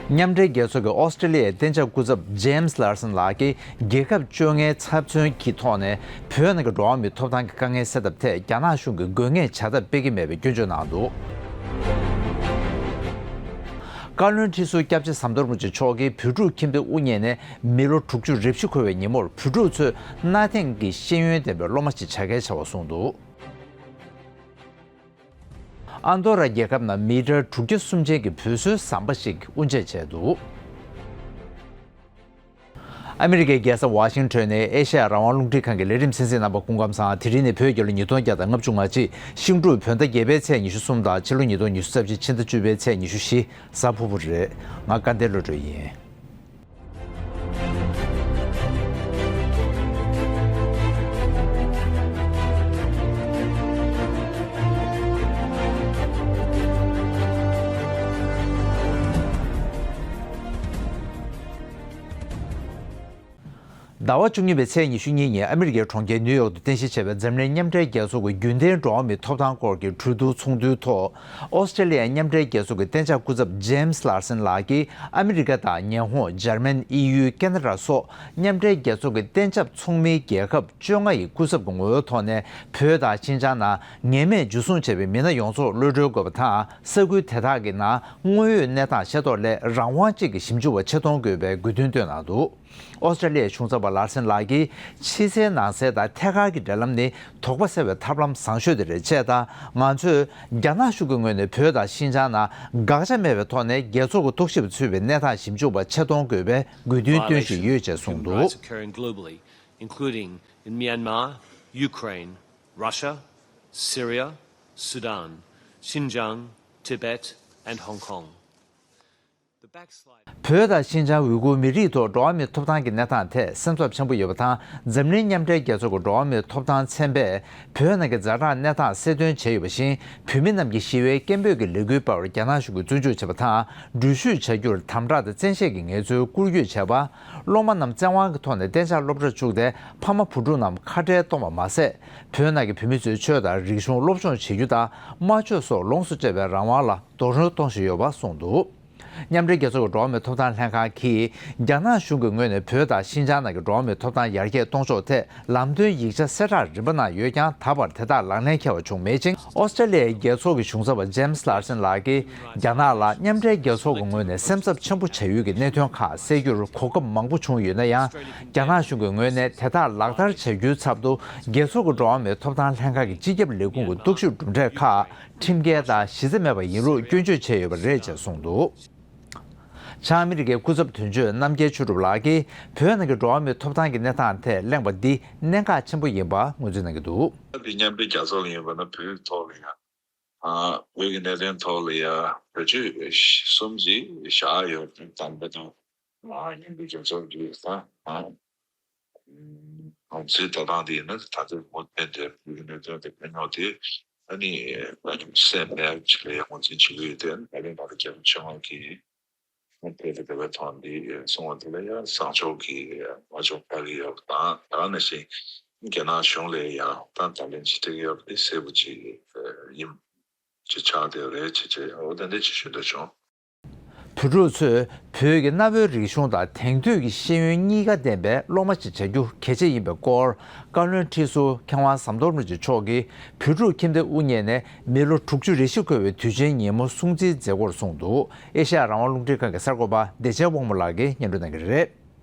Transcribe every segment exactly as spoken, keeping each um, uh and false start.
མཉམ་འབྲེལ་རྒྱལ་ཚོགས་ཀྱི་ཨོ་སི་ཀྲི་ལི་ཡའི་གཏན་འཇགས་སྐུ་ཚབ་ཇེམ་སི་ལར་སན་ལགས་ཀྱིས། རྒྱལ་ཁབ་བཅོ་ལྔའི་ཚབ་མཚོན་གྱི་ཐོག་ནས་བོད་ནང་གི་འགྲོ་བ་མིའི་ཐོབ་ཐང་གི་དཀའ་ངལ་སེལ་ཐབས་ཐད་རྒྱ་ནག་གཞུང་གིས་དགོས་ངེས་བྱ་ཐབས་སྤེལ་གྱི་མེད་པའི་སྐྱོན་བརྗོད་གནང་འདུག་བཀའ་བློན་ཁྲི་ཟུར་སྐྱབས་རྗེ་ཟམ་གདོང་རིན་པོ་ཆེ་མཆོག་གིས་བོད་ཕྲུག་ཁྱིམ་སྡེ་དབུ་བརྙེས་ནས་མི་ལོ་དྲུག་ཅུ་རེ་བཞི་འཁོར་བའི་ཉིན་མོར། བོད་ཕྲུག་ཚོས་གནའ་དེང་གི་ཤེས་ཡོན་ལྡན་པའི་སློབ་མ་ཞིག་བྱ་གལ་ཆེ་བ་གསུངས་འདུག་ཨན་དོ་ར་རྒྱལ་ཁབ་ནང་མི་ཊར་དྲུག་བརྒྱ་སུམ་ཅན་གྱི་བོད་བཟོའི་ཟམ་པ་ཞིག་དབུ་འབྱེད་བྱས་འདུག་ཨ་མི་རི་ཀའི་རྒྱལ་ས་ཝ་ཤིང་ཊོན་ནས་ཨེ་ཤ་ཡ་རང་དབང་རླུང་འཕྲིན་ཁང་གི་ལས་རིམ་གསན་གཟིགས་རྣམ་པ་སྐུ་ཁམས་བཟང་། དེ་རིང་ནི་བོད་རྒྱལ་ལོ་ཉིས་སྟོང་བརྒྱ་དང་ལྔ་བཅུ་ང་གཅིག་ཤིང་འབྲུག་བོད་ཟླ་བརྒྱད་པའི་ཚེས་ཉི་ཤུ་གསུམ་དང་ཕྱི་ལོ་ཉིས་སྟོང་ཉི་ཤུ་རྩ་བཞི་ཕྱི་ཟླ་བཅུ་པའི་ཚེས་ཉི་ཤུ་བཞི། གཟའ་ཕུར་བུ་རེད། ང་སྐལ་ལྡན་བློ་གྲོས་ཡིན། ཟླ་བ་བཅུ་གཉིས་པའི་ཚེས་ཉི་ཤུ་གཉིས་ཉིན་ཨ་མི་རི་ཀའི་གྲོང་ཁྱེར་ནིའུ་ཡོག་ཏུ་རྟེན་གཞི་བྱས་པའི་འཛམ་གླིང་མཉམ་འབྲེལ་རྒྱལ་ཚོགས་ཀྱི་རྒྱུན་ལྡན་འགྲོ་བ་མིའི་ཐོབ་ཐང་སྐོར་གྱི་གྲོས་བསྡུར་ཚོགས་འདུའི་ཐོག་ཨོ་སི་ཀྲི་ལི་ཡའི་མཉམ་འབྲེལ་རྒྱལ་ཚོགས་ཀྱི་གཏན་འཇགས་སྐུ་ཚབ་ཇེམ་སི་ལར་སན་ལགས་ཀྱིས་ཨ་མི་རི་ཀ་དང་ཉི་ཧོང་། འཇར་མན། ཨི་ཡུ། ཁེ་ན་ཌ་སོགས་མཉམ་འབྲེལ་རྒྱལ་ཚོགས་ཀྱི་གཏན་འཇགས་ཚོགས་མིའི་རྒྱལ་ཁབ་བཅོ་ལྔ་ཡི་སྐུ་ཚབ་ཀྱི་ངོ་བོའི་ཐོག་ནས། བོད་དང་ཤིན་ཅང་ནང་ངེས་མེད་འཇུ་བཟུང་བྱས་པའི་མི་སྣ་ཡོངས་རྫོགས་གློད་གྲོལ་དགོས་པ་དང་། ས་ཁུལ་དེ་དག་གི་ནང་དངོས་ཡོད་གནས་སྟངས་ཤེས་རྟོགས་སླད་རང་དབང་ཅན་གྱི་ཞིབ་འཇུག་པ་ཆེད་གཏོང་དགོས་པའི་དགོས་འདུན་བཏོན་གནང་འདུག་ཨོ་སི་ཀྲི་ལི་ཡའི་གཞུང་ཚབ་པ་ལར་སན་ལགས་ཀྱིས། ཕྱི་གསལ་ནང་གསལ་དང་ཐད་ཀར་གྱི་འབྲེལ་ལམ་ནི་དོགས་པ་སེལ་བའི་ཐབས་ལམ་བཟང་ཤོས་དེ་རེད་ཅེས་དང་། ང་ཚོས་རྒྱ་ནག་གཞུང་གི་ངོས་ནས་བོད་དང་ཤིན་ཅང་ནང་དགག་བྱ་མེད་པའི་ཐོག་ནས་རྒྱལ་ཚོགས་ཀྱི་རྟོག་ཞིབ་ཚུད་པའི་གནས་སྟངས་ཞིབ་འཇུག་པ་ཆེད་གཏོང་དགོས་པའི་དགོས་འདུན་བཏོན་བཞིན་ཡོད་ཅེས་གསུངས་འདུག Violations of human rights occurring globally, including in Myanmar, Ukraine, Russia, Syria, Sudan, Xinjiang, Tibet, and Hong Kong. བོད་དང་ཤིན་ཅང་ཝུའུ་གུར་མི་རིགས་ཐོག་འགྲོ་བ་མིའི་ཐོབ་ཐང་གི་གནས་སྟངས་ཐད་སེམས་འཚབ་ཆེན་པོ་ཡོད་པ་དང་། འཛམ་གླིང་མཉམ་འབྲེལ་རྒྱལ་ཚོགས་ཀྱི་འགྲོ་བ་མིའི་ཐོབ་ཐང་ཚན་པས་བོད་ནང་གི་ཛ་དྲག་གནས་སྟངས་གསལ་སྟོན་བྱས་ཡོད་པ་བཞིན། བོད་མི་རྣམས་ཀྱི་ཞི་བའི་སྐད་འབོད་ཀྱི་ལས་འགུལ་སྤེལ་བར་རྒྱ་ནག་གཞུང་གིས་བཙོན་འཇུག་བྱས་པ་དང་། འགྲུལ་བཞུད་བྱ་རྒྱུར་དམ་དྲག་དང་བཙན་ཤེད་ཀྱི་ངལ་རྩོལ་བསྐུར་སྐྱོད་བྱས་པ། སློབ་མ་རྣམས་བཙན་དབང་གི་ཐོག་ནས་གཏན་འཇགས་སློབ་གྲྭར་བཅུག་སྟེ། ཕ་མ་བུ་ཕྲུག་རྣམས་ཁ་བྲལ་གཏོང་བ་མ་ཟད། བོད་ནང་གི་བོད་མི་ཚོའི་ཆོས་དང་རིག་གཞུང་སློབ་སྦྱོང་བྱེད་རྒྱུ་དང་། སྨྲ་བརྗོད་སོགས་ལོངས་སུ་སྤྱད་པའི་རང་དབང་ལ་རྡོག་རོལ་གཏོང་བཞིན་ཡོད་པ་གསུངས་འདུག་མཉམ་འབྲེལ་རྒྱལ་ཚོགས་ཀྱི་འགྲོ་བ་མིའི་ཐོབ་ཐང་ལྷན་ཁང་གིས། རྒྱ་ནག་གཞུང་གི་ངོས་ནས་བོད་དང་ཤིན་ཅང་ནང་གི་འགྲོ་བ་མིའི་ཐོབ་ཐང་ཡར་རྒྱས་གཏོང་ཕྱོགས་ཐད་ལམ་སྟོན་ཡིག་ཆ་གསལ་བསྒྲགས་རིམ་པ་གནང་ཡོད་ཀྱང་། ད་བར་དེ་དག་ལག་ལེན་འཁེལ་བ་བྱུང་མེད་ཅིང་། ཨོ་སི་ཀྲི་ལི་ཡའི་རྒྱལ་ཚོགས་ཀྱི་གཞུང་ཚབ་པ་ཇེམ་སི་ལར་སན་ལགས་ཀྱིས། རྒྱ་ནག་ལ་མཉམ་འབྲེལ་རྒྱལ་ཚོགས་ཀྱི་ངོས་ནས་སེམས་འཚབ་ཆེན་པོ་བྱ་ཡུལ་གྱི་གནད་དོན་ཁག་སེལ་རྒྱུར་གོ་སྐབས་མང་པོ་བྱུང་ཡོད་ན་ཡང་། རྒྱ་ནག་གཞུང་གི་ངོས་ནས་དེ་དག་ལག་བསྟར་བྱ་རྒྱུའི་ཚབ་ཏུ། རྒྱལ་ཚོགས་ཀྱི་འགྲོ་བ་མིའི་ཐོབ་ཐང་ལྷན་ཁང་གི་སྤྱི་ཁྱབ་ལས་ཁུངས་ཀྱི་རྟོག་ཞིབ་གྲུབ་འབྲས་ཁག་ཁྲིམས་འགལ་དང་གཞི་རྩ་མེད་པ་ཡིན་ལུགས་སྐྱོན་བརྗོད་བྱས་ཡོད་པ་རེད་ཅེས་གསུངས་འདུག་བྱང་ཨ་མི་རི་ཀའི་སྐུ་ཚབ་དོན་གཅོད་རྣམ་རྒྱལ་ཆོས་གྲུབ་ལགས་ཀྱིས། བོད་ནང་གི་འགྲོ་བ་མིའི་ཐོབ་ཐང་གི་གནས་སྟངས་ཐད་གླེང་བ་འདི་གནད་འགག་ཆེན་པོ་ཡིན་པ་ངོས་འཛིན་གནང་གི་འདུག་སྐབས་དེ་མཉམ་འབྲེལ་རྒྱལ་ཚོགས་ལ་ཡིན་པ་ན། བོད་ཐོག་ལ་ཡང་། ཨ། བོད་ཀྱི་གནད་དོན་ཐོག་ལ་ཡང་བེད་སྤྱོད་གསུམ་གྱིས་བཞག་ཡོད་པ་དང་། ད་ལྟ་མཉམ་འབྲེལ་རྒྱལ་ཚོགས་ཀྱི་ད། ཨ། ང་ཚོའི་ལྟ་སྟངས་དེ་ཡིན་ན། ད་ལྟ་མུ་མཐུད་དེ་བོད་ཀྱི་གནད་དོན་དེ་ཕན་ཡོད་དེ། ཨ་ནི་སེམས་ནས་ཅིག་ལ་ཡང་ངོས་འཛིན་བྱེད་ཀྱི་ཡོད་དེ། ད་རེས་ང་ཚོ་རྒྱལ་ཁབ་ཆེན་མོ་གིས་ཕན་ཐོགས་དེ་འདྲ་བའི་ཐོག་འདི་གསུང་བ་དེ་ལ་ཡང་བཟང་ཕྱོགས་ཀྱི་བསྔགས་བརྗོད་འཕར་གྱི་ཡོད་པ་དང་། ད་ག་ནང་བཞིན་རྒྱ་ནག་གཞུང་ལ་ཡང་ད་ད་ལན་ཅིག་སྤྲད་ཀྱི་ཡོད་པ་དེ་གསལ་པོ་ཅིག་ཡིན་ཅིག་ཆགས་བསྡད་ཡོད་རེད་ཅེས་ཅེས། འོ་དེ་འདྲ་ཅིག་ཞུ་འདོད་བྱུང་། བོད་ཕྲུག་ཚོས་བོད་ཀྱི་གནའ་བོའི་རིག་གཞུང་དང་དེང་དུས་ཀྱི་ཤེས་ཡོན་གཉིས་ཀ་ལྡན་པའི་སློབ་མ་ཞིག་བྱ་རྒྱུ་གལ་ཆེ་ཡིན་པའི་སྐོར། བཀའ་བློན་ཁྲི་ཟུར་མཁས་དབང་ཟམ་གདོང་རིན་པོ་ཆེ་མཆོག་གིས་བོད་ཕྲུག་ཁྱིམ་སྡེ་དབུ་བརྙེས་ནས་མི་ལོ་དྲུག་ཅུ་རེ་བཞི་འཁོར་བའི་དུས་ཆེན་ཉིན་མོ་སྲུང་བརྩིའི་མཛད་སྒོར་གསུངས་འདུག་ཨེ་ཤ་ཡ་རང་དབང་རླུང་འཕྲིན་ཁང་གི་གསར་འགོད་པ་བདེ་ཆེན་དབང་མོ་ལགས་ཀྱིས་སྙན་སྒྲོན་གནང་གི་རེད།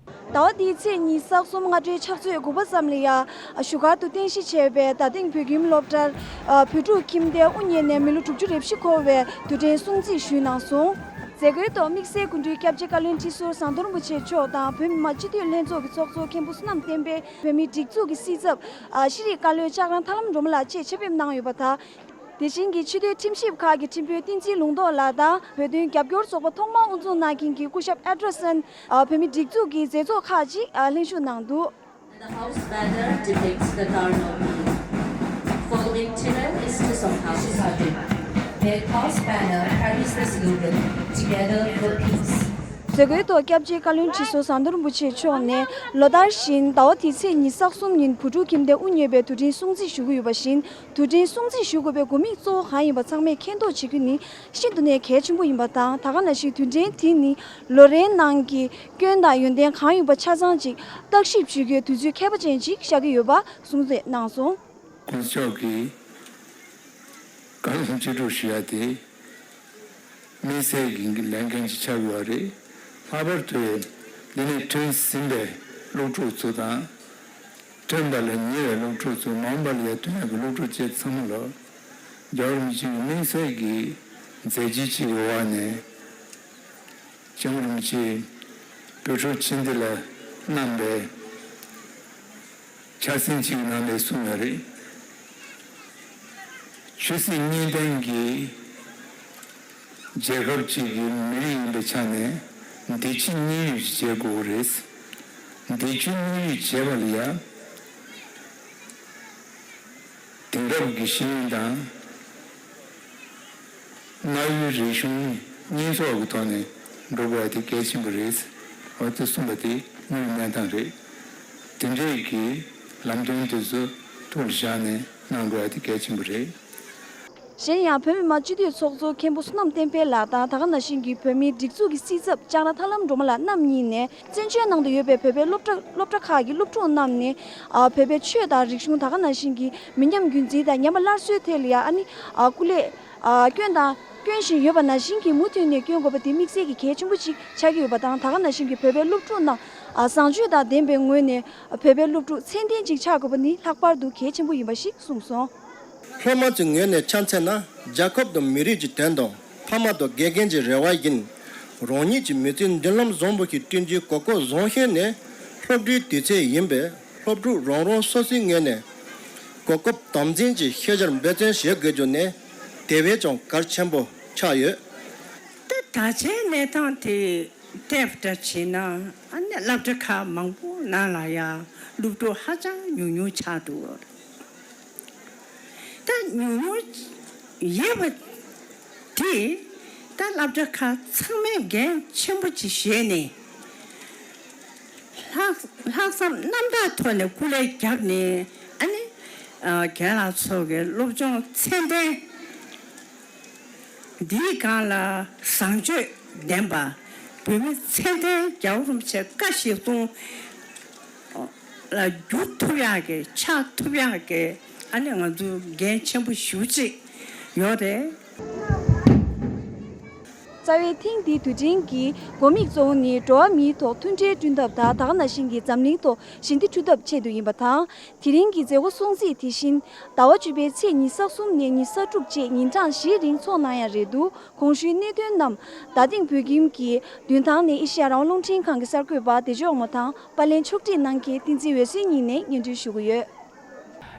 ཟླ་བ་འདིའི་ཚེས་ཉི་ཤུ་རྩ་གསུམ་སྔ་དྲོའི་ཕྱག་ཚོད་དགུ་པ་ཙམ་ལ་ཡ། བཞུགས་སྒར་དུ་རྟེན་གཞི་བྱས་པའི་རྡ་སྟེང་བོད་ཁྱིམ་སློབ་གྲྭར། བོད་ཕྲུག་ཁྱིམ་སྡེ་དབུ་བརྙེས་ནས་མི་ལོ་དྲུག་ཅུ་རེ་བཞི་འཁོར་བའི་དུས་དྲན་སྲུང་བརྩི་ཞུས་གནང་སོང་། མཛད་སྒོའི་ཐོག་དམིགས་བསལ་སྐུ་མགྲོན་སྐྱབས་རྗེ་བཀའ་བློན་ཁྲི་ཟུར་ཟམ་གདོང་རིན་པོ་ཆེ་མཆོག་དང་བོད་མི་མང་སྤྱི་འཐུས་ལྷན་ཚོགས་ཀྱི་ཚོགས་གཙོ་མཁན་པོ་བསོད་ནམས་བསྟན་འཕེལ། བོད་མིའི་སྒྲིག་འཛུགས་ཀྱི་སྲིད་ཚབ། ཤེས་རིག་བཀའ་བློན་ལྕགས་རང་ཐར་ལམ་སྒྲོལ་མ་ལགས་བཅས་ཆེད་ཕེབས་གནང་ཡོད་པ་དང་། དེ་བཞིན་གྱི་ཆོས་དད་ཁྲིམས་ཞིབ་ཁག་གི་ཁྲིམས་དཔོན་བསྟན་འཛིན་ལུང་རྟོགས་ལགས་དང་། བོད་དོན་རྒྱབ་སྐྱོར་ཚོགས་པ་ཐོག་མར་དབུ་འཛུགས་གནང་མཁན་གྱི་སྐུ་ཞབས་ཨེ་ཌར་སན། བོད་མིའི་སྒྲིག་འཛུགས་ཀྱི་མཛད་ཚོགས་ཁག་ཅིག་ལྷན་ཞུགས་གནང་འདུག The house banner depicts the Cardinal Peel. Following Tibet is Chisholm House. Their house banner carries the slogan, "Together for Peace." མཛད་སྒོའི་ཐོག་སྐྱབས་རྗེ་བཀའ་བློན་ཁྲི་ཟུར་ཟམ་གདོང་རིན་པོ་ཆེ་མཆོག་ནས་ལོ་ལྟར་བཞིན་ཟླ་བ་འདིའི་ཚེས་ཉི་ཤུ་རྩ་གསུམ་ཉིན་བོད་ཕྲུག་ཁྱིམ་སྡེ་དབུ་བརྙེས་པའི་དུས་དྲན་སྲུང་བརྩི་ཞུ་གི་ཡོད་པ་བཞིན། དུས་དྲན་སྲུང་བརྩི་ཞུ་དགོས་པའི་དགོས་དམིགས་གཙོ་བོ་གང་ཡིན་པ་ཚང་མས་མཁྱེན་རྟོགས་བྱེད་རྒྱུ་ནི་ཤིན་ཏུ་ནས་གལ་ཆེན་པོ་ཡིན་པ་དང་། ད་ག་ནང་བཞིན་དུས་དྲན་དེ་ནི་ལོ་རེའི་ནང་གི་སྐྱོན་དང་ཡོན་ཏན་གང་ཡོད་པ་ཆ་ཚང་ཅིག་བརྟག་ཞིབ་ཞུ་རྒྱུའི་དུས་ཚོད་ཁྱད་པར་ཅན་ཅིག་ཤར་གྱི་ཡོད་པ་གསུངས་གནང་སོང་། ༸གོང་ས་མཆོག་གིས་བཀའ་དྲིན་རྗེས་དྲན་ཞུ་ཡ་དེ་དམིགས་བསལ་གྱི་ལས་འགན་ཅིག་ཆགས་ཡོད་རེད། ལྷག་པར་དུ་འདི་ནས་ཐོན་ཟིན་པའི་སློབ་ཕྲུག་ཚོ་དང་། ཐོན་པ་ལས་ཉེ་བའི་སློབ་ཕྲུག་ཚོ། མ་འོངས་པ་ལ་ཡང་ཐོན་ཡག་གི་སློབ་ཕྲུག་བཅས་ཚང་མ་ལ་རྒྱལ་བ་རིན་པོ་ཆེ་གི་དམིགས་བསལ་གྱི་མཛད་རྗེས་ཅིག་ཡོད་པ་ནས། སྐྱབས་མགོན་རིན་པོ་ཆེས་བོད་ཕྲུག་ཁྱིམ་སྡེ་ལ་གནང་བའི་འཆར་ཟིན་ཅིག་གི་ནང་ནས་གསུངས་ཡོད་རེད། ཆོས་སྲིད་གཉིས་ལྡན་གྱི་རྒྱལ་ཁབ་ཅིག་གི་མི་རིགས་ཡིན་པའི་ཆ་ནས། བདེ་སྐྱིད་གཉིས་ཡོད་ཅིག་བྱེད་དགོས་རེད། བདེ་སྐྱིད་གཉིས་ཡོད་བྱེད་པ་ལ་ཡ། དེང་རབས་ཀྱི་ཤེས་ཡོན་དང་། གནའ་བོའི་རིག་གཞུང་སྙན་སོགས་ཀྱི་ཐོག་ནས་འགྲོ་དགོས་པ་དེ་གལ་ཆེན་པོ་རེད། འོ་དེ་གསུངས་པ་དེ་དངོས་ཡོད་གནས་སྟངས་རེད། དེ་འདྲའི་གི་ལམ་སྟོན་དེ་ཚོ་ཐུགས་ལ་བཞག་ནས་གནང་དགོས་པ་དེ་གལ་ཆེན་པོ་རེད། གཞན་ཡང་བོད་མི་མང་སྤྱི་འཐུས་ཚོགས་གཙོ་མཁན་པོ་བསོད་ནམས་བསྟན་འཕེལ་ལགས་དང་། ད་ག་ནང་བཞིན་གྱི་བོད་མིའི་སྒྲིག་འཛུགས་ཀྱི་སྲིད་ཚབ་ལྕགས་ར་ཐར་ལམ་སྒྲོལ་མ་ལགས་རྣམ་གཉིས་ནས། བཙན་བྱོལ་ནང་དུ་ཡོད་པའི་བོད་པའི་སློབ་གྲྭ་སློབ་གྲྭ་ཁག་གི་སློབ་ཕྲུག་རྣམས་ནས། ཨ། བོད་པའི་ཆོས་དང་རིག་གཞུང་། ད་ག་ནང་བཞིན་གྱི་མི་ཉམས་རྒྱུན་འཛིན་དང་ཉམས་པ་སླར་གསོའི་ཐད་ལ་ཡང་ཨ་ནི། ཨ། སྐུ་ལས། ཨ། བསྐྱོན་དང་བསྐྱོན་བཞིན་ཡོད་པ་ནང་བཞིན་གྱི་མུ་མཐུད་ནས་བསྐྱོན་དགོས་པ་དེ་དམིགས་བསལ་གྱི་གལ་ཆེན་པོ་ཅིག་ཆགས་ཀྱི་ཡོད་པ་དང་། ད་ག་ནང་བཞིན་གྱི་བོད་པའི་སློབ་ཕྲུག་རྣམས། ཨ། བཟང་སྤྱོད་དང་ལྡན་པའི་ངོས་ནས་བོད་པའི་སློབ་ཕྲུག་ཚད་ལྡན་ཅིག་ཆགས་དགོས་པ་ནི་ལྷག་པར་དུ་གལ་ཆེན་པོ་ཡིན་པ་ཞིག་གསུངས་སོང་། སློབ་མ་ཚོའི་ངོས་ནས་ཆ་མཚོན་ན། རྒྱལ་ཁབ་དང་མི་རིགས་ཀྱི་དོན་དང་ཕ་མ་དང་དགེ་རྒན་གྱི་རེ་བ་ཡིན། རང་ཉིད་ཀྱི་མི་ཚེའི་མདུན་ལམ་བཟང་པོ་ཞིག་བསྐྲུན་རྒྱུའི་གོ་སྐབས་བཟང་ཤོས་ནི་སློབ་གྲྭའི་དུས་ཚོད་ཡིན་པས། སློབ་ཕྲུག་རང་རང་སོ་སོའི་ངོས་ནས་གོ་སྐབས་དམ་འཛིན་གྱིས་ཤེས་བྱར་འབད་བརྩོན་བྱེད་དགོས་རྒྱུ་ནི་དེ་བས་ཀྱང་གལ་ཆེན་པོ་ཆགས་ཡོད། ད་ད་ཆའི་གནས་སྟངས་དེ་བལྟས་པ་འདྲ་བྱས་ན། ཨ་ནི་སློབ་གྲྭ་ཁག་མང་པོ་ནང་ལ་ཡང་སློབ་ཕྲུག་ཧ་ཅང་ཉུང་ཉུང་ཆགས་འདུག་ད་ཉུང་ཉུང་ཡོད་པ་དེ་ད་སློབ་གྲྭ་ཁག་ཚང་མས་འགན་ཆེན་པོ་ཅིག་བཞེས་ནས། ལྷག་ལྷག་བསམ་རྣམ་དག་ཐོག་ནས་སྐུ་ལས་བརྒྱབ་ནས། ཨ་ནི། ཨ། རྒན་ལགས་ཚོ་གི་སློབ་སྦྱོང་ཚད་ལྡན་འདིའི་སྒང་ལ་བཟང་སྤྱོད་ལྡན་པ། བོད་མི་ཚད་ལྡན་རྒྱལ་བ་རིན་པོ་ཆེ་བཀའ་བཞིན་སྲུང་ལ་འགྱུར་ཐུབ་ཡག་གི། ཆགས་ཐུབ་ཡག་གི། ཨ་ནི་ང་ཚོ་འགན་ཆེན་པོ་ཞེ་པོ་ཅིག་ཡོད་རེད། རྩ་བའི་ཐེངས་འདིའི་དུས་དྲན་གྱི་དགོས་དམིགས་གཙོ་བོ་ནི་འགྲོ་བ་མིའི་ཐོག་མཐུན་སྒྲིལ་བསྐྲུན་ཐབས་དང་། ད་ག་ནང་བཞིན་གྱི་འཛམ་གླིང་ཐོག་ཞི་བདེ་འཁྲུག་ཐབས་ཆེད་དུ་ཡིན་པ་དང་། དེ་རིང་གི་མཛད་སྒོ་སྲུང་བརྩི་དེ་བཞིན་ཟླ་བ་བཅུ་པའི་ཚེས་ཉི་ཤུ་རྩ་གསུམ་ནས་ཉི་ཤུ་རྩ་དྲུག་བཅས་ཉིན་གྲངས་བཞིའི་རིང་འཚོགས་གནང་ཡ་རེད་འདུག་གོང་ཞུས་གནད་དོན་རྣམས་རྡ་སྟེང་བོད་ཁྱིམ་གྱི་མདུན་ཐང་ནས་ཨེ་ཤེ་ཡ་རང་དབང་རླུང་འཕྲིན་ཁང་གི་གསར་འགོད་པ་བདེ་མཆོག་དབང་མོ་དང་པར་ལེན་ཕྱོགས་སྒྲིག་གནང་མཁན་བསྟན་འཛིན་འོད་ཟེར་གཉིས་ནས་སྙན་སྒྲོན་ཞུ་གི་ཡོད།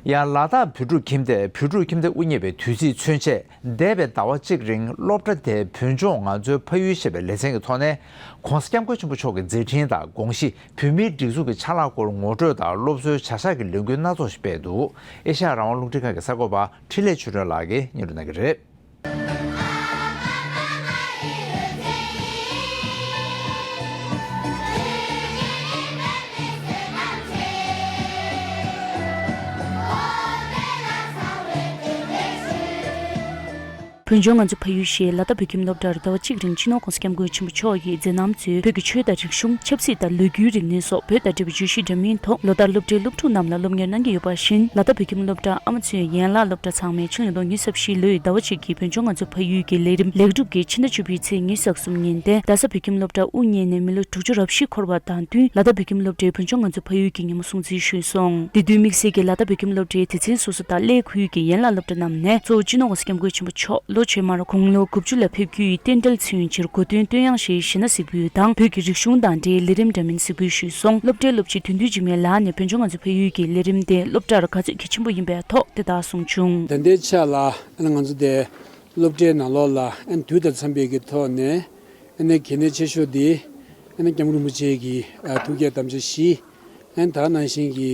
ཡང་ལ་དྭགས་བོད་ཕྲུག་ཁྱིམ་སྡེས་བོད་ཕྲུག་ཁྱིམ་སྡེ་དབུ་བརྙེས་པའི་དུས་ཚིགས་མཚོན་ཆེད། འདས་པའི་ཟླ་བ་གཅིག་རིང་སློབ་གྲྭ་དེའི་བོད་ལྗོངས་ང་ཚོའི་ཕ་ཡུལ་ཞེས་པའི་ལེ་ཚན་གྱི་ཐོག་ནས། ༸གོང་ས་༸སྐྱབས་མགོན་ཆེན་པོ་མཆོག་གི་མཛད་འཕྲིན་དང་དགོངས་གཞི། བོད་མིའི་སྒྲིག་འཛུགས་ཀྱི་ཆ་ལག་སྐོར་ངོ་སྤྲོད་དང་སློབ་གསོའི་བྱ་གཞག་གི་ལས་འགུལ་སྣ་ཚོགས་ཤིག་སྤེལ་འདུག་ཨེ་ཤ་ཡ་རང་དབང་རླུང་འཕྲིན་ཁང་གི་གསར་འགོད་པ་འཕྲིན་ལས་ཆོས་སྒྲོན་ལགས་ཀྱིས་སྙན་སྒྲོན་གནང་གི་རེད། བོད་ལྗོངས་ང་ཚོའི་ཕ་ཡུལ་ཞེས་ལ་དྭགས་བོད་ཁྱིམ་སློབ་གྲྭར་ཟླ་བ་གཅིག་རིང་སྤྱི་ནོར་༸གོང་ས་༸སྐྱབས་མགོན་ཆེན་པོ་མཆོག་གིས་མཛད་རྣམ་གཙོས་བོད་ཀྱི་ཆོས་དང་རིག་གཞུང་། ཆབ་སྲིད་དང་ལོ་རྒྱུས་རིག་གནས་སོགས་བོད་དང་འབྲེལ་བའི་བརྗོད་གཞི་འདྲ་མིན་ཐོག་ལོ་ལྟར་སློབ་གྲྭའི་སློབ་ཕྲུག་རྣམས་ལ་སློབ་གཉེར་གནང་གི་ཡོད་པ་བཞིན། ལ་དྭགས་བོད་ཁྱིམ་སློབ་གྲྭ་ཨ་མ་ཚུན་ཡན་ལག་སློབ་གྲྭ་ཚང་མས་ཆུ་ཡོས་སྟོང་ཉི་ཤུ་རྩ་བཞིའི་ལོའི་ཟླ་བ་གཅིག་གི་བོད་ལྗོངས་ང་ཚོའི་ཕ་ཡུལ་གྱི་ལས་རིམ་ལེགས་གྲུབ་ཀྱིས་ཕྱི་ཟླ་བཅུ་པའི་ཚེས་ཉི་ཤུ་རྩ་གསུམ་ཉིན་ཏེ་རྡ་ས་བོད་ཁྱིམ་སློབ་གྲྭ་དབུ་བརྙེས་ནས་མི་ལོ་དྲུག་ཅུ་རེ་བཞི་འཁོར་བ་དང་བསྟུན། ལ་དྭགས་བོད་ཁྱིམ་སློབ་གྲྭའི་བོད་ལྗོངས་ང་ཚོའི་ཕ་ཡུལ་གྱི་ཉིན་མོ་སྲུང་བརྩི་ཞུས་སོང་། དེ་དུས་དམིགས་བསལ་གྱིས་ལ་དྭགས་བོད་ཁྱིམ་སློབ་གྲྭའི་སྡེ་ཚན་སོ་སོ་དང་གླེ་ཁུལ་གྱི་ཡན་ལག་སློབ་གྲྭ་རྣམས་ནས་གཙོ་བོ་སྤྱི་ནོར་༸གོང་ས་༸སྐྱབས་མགོན་ཆེན་པོ་མཆོག་ལོ་རྗེས་མར་དགུང་ལོ་དགུ་བཅུ་ལ་ཕེབས་རྒྱུ་ཡི་རྟེན་འབྲེལ་མཚོན་ཕྱིར་གོ་སྟོན་བསྟོད་དབྱངས་ཞེས་གཞས་སྣ་གཟིགས་འབུལ་དང་བོད་ཀྱི་རིག་གཞུང་དང་འབྲེལ་ལས་རིམ་འདྲ་མིན་གཟིགས་འབུལ་ཞུས་སོང་། སློབ་གྲྭའི་སློབ་སྤྱི་དོན་གྲུབ་འཇིགས་མེད་ལགས་ནས་བོད་ལྗོངས་ང་ཚོའི་ཕ་ཡུལ་གྱི་ལས་རིམ་དེ་སློབ་གྲྭར་ག་ཚོད་གལ་ཆེན་པོ་ཡིན་པའི་ཐོག་དེ་ལྟར་གསུངས་བྱུང་། ད་ལྟའི་ཆ་ལ་ང་ཚོ་དེ་སློབ་གྲྭའི་ནང་ལོགས་ལ་དུས་དང་འཚམ་པའི་གི་ཐོག་ནས་གལ་གནད་ཆེ་ཤོས་དེ་༸སྐྱབས་མགོན་རིན་པོ་ཆེ་གི་ཐུགས་བསྐྱེད་དམ་བཅའ་བཞི། ད་ག་ནང་བཞིན་གྱི་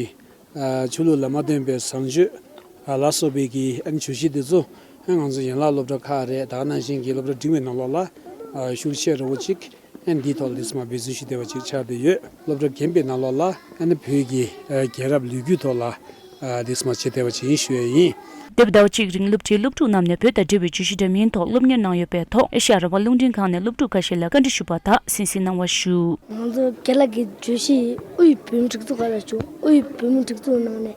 ཆོས་ལུགས་ལ་མ་བརྟེན་པའི་བཟང་སྤྱོད་ལ་སོགས་པའི་གི་བརྗོད་གཞི་འདི་ཚོ་ང་ཚོ་ཡན་ལག་སློབ་གྲྭ་ཁག་རེད། ད་ག་ནང་བཞིན་གྱི་སློབ་གྲྭ་འབྲིང་བའི་ནང་ལོགས་ལ་ཤུགས་ཆེ་རུ་ཅིག་ ཨ་ནི་འདིའི་ཐོག་ལ་དེ་ཚོ་མ་འབད་བརྩོན་ཞུ་བདེ་བ་ཅིག་ཆགས་བསྡད་ཡོད། སློབ་གྲྭ་རྒན་པའི་ནང་ལོགས་ལ་ཨ་ནི་བོད་ཀྱི་ཨ་རྒྱལ་རབས་ལོ་རྒྱུས་ཐོག་ལ་ཨ་དེ་ཚོ་མ་བྱེད་བདེ་བ་ཅིག་ཡིན་ཞུ་ཡས་ཡིན། འདས་པའི་ཟླ་བ་གཅིག་རིང་སློབ་གྲྭའི་སློབ་ཕྲུག་རྣམས་ནས་བོད་དང་འབྲེལ་བའི་བརྗོད་གཞི་འདྲ་མིན་ཐོག་སློབ་གཉེར་གནང་ཡོད་པའི་ཐོག་ཨེ་ཤ་ཡ་རང་དབང་རླུང་འཕྲིན་ཁང་ནས་སློབ་ཕྲུག་ཁ་ཤས་ལ་བཀའ་འདྲི་ཞུས་པ་དག་གསན་གཟིགས་གནང་བ་ཞུ། ང་ཚོ་རྒན་ལགས་ཀྱི་བརྗོད་གཞི་དབུས་བོད་མིའི་སྒྲིག་འཛུགས་སྒང་ལ་བྱུང་། དབུས་བོད་མིའི་སྒྲིག་འཛུགས་ནང་ནས་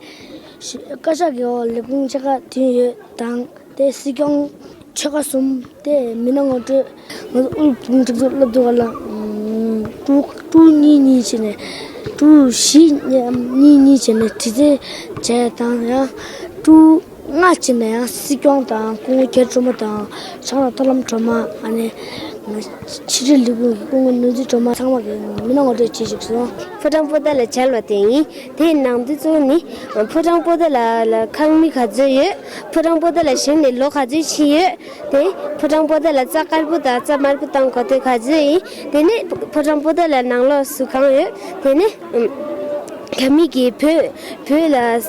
ཤི་བཀའ་ཤག་གི་འོག་ལས་ཁུངས་ཆེ་ཁག་བདུན་ཡོད་དང་། དེ་སྲིད་སྐྱོང་ཆོལ་ཁ་གསུམ། དེ་མི་སྣ་ངོ་སྤྲོད། ང་ཚོ་དབུས་བོད་མིའི་སྒྲིག་འཛུགས་སློབ་སྡེ་སྒང་ལ་ཨམ་ཀྲུའུ་ཀྲུའུ་གཉིས་གཉིས་བྱས་ནས་ཀྲུའུ་བཞི་གཉིས་གཉིས་བྱས་ནས་དྲི་རྩད་བྱས་དང་། ཡང་ཀྲུའུ་ལྔ་བྱས་ནས་ཡང་སྲིད་སྐྱོང་དང་སྐུ་ངོ་རྒྱ་སྒྲོལ་མ་དང་། བྱང་ལ་ཐར་ལམ་སྒྲོལ་མ། ཨ་ནི་ཕྱི་དྲིལ་ལས་ཁུངས་ཀྱི་སྐུ་ངོ་ནོར་འཛིན་སྒྲོལ་མ། ཚང་མ་གི་མི་སྣ་ངོ་སྤྲོད་བྱེད་བཅུག་སོང་། ཕོ་བྲང་པོ་ཏཱ་ལ་བཅར་བ་དེ་ཡིན། དེའི་ནང་དུ་གཙོ་བོ་ནི་ཕོ་བྲང་པོ་ཏཱ་ལ་ལ་ཁང་མིག་ག་ཚོད་ཡོད། ཕོ་བྲང་པོ་ཏཱ་ལ་བཞེངས་ནས་ལོ་ག་ཚོད་ཕྱིན་ཡོད། དེ་ཕོ་བྲང་པོ་ཏཱ་ལ་རྩྭ་དཀར་པོ་དང་རྩྭ་དམར་པོ་བཏང་གོ་དེ་ག་ཚོད་ཡིན། དེ་ནས་ཕོ་བྲང་པོ་ཏཱ་ལ་ནང་ལོགས་སུ་གང་ཡོད། དེ་ནས་ཨམ་ག་མི་གིས་བོད་བོད་ལ་ཨ་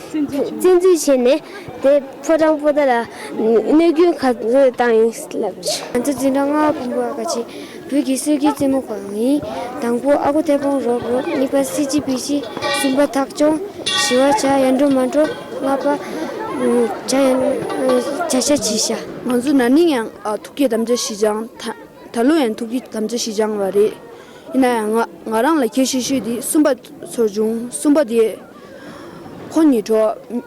བཙན་འཛུལ་བྱས་ནས་དེ་ཕོ་བྲང་པོ་ཏཱ་ལ་གནོད་སྐྱོན་ག་ཚོད་བཏང་ཡིན་ལབ། ང་ཚོ་འཛིན་གྲྭ་ལྔ་བ་བུམ་པ་ག་ཅི་བོད་ཀྱི་སྲོལ་རྒྱུན་རྩེད་མོ་ཁོ་རང་ཡིན། དང་པོ་ཨ་ཁུ་ཐལ་སྤུངས་རོབ་རོབ། གཉིས་པ་སི་ཇི་བི་ཇི། གསུམ་པ་ཐག་ཆོད། བཞི་བ་བྱ་ཡར་འགྲོ་མར་འགྲོ། ལྔ་པ་བྱ་ཡར་བྱ་ཤ་བྱི་ཤ། ང་ཚོ་ན་ནིང་ཡང་ཨ་ཐུགས་བསྐྱེད་དམ་བཅའ་བཞེས་ཅིང་། ད་ད་ལོ་ཡང་ཐུགས་བསྐྱེད་དམ་བཅའ་བཞེས་ཅིང་བ་རེད། ཡིན་ན་ཡང་ང་ང་རང་ལ་ཁྱད་ཤོས་ཤོས་དེ་གསུམ་པ་ཚོར་བྱུང་། གསུམ་པ་དེ་ཁོ་ཉིད་གྲོགས།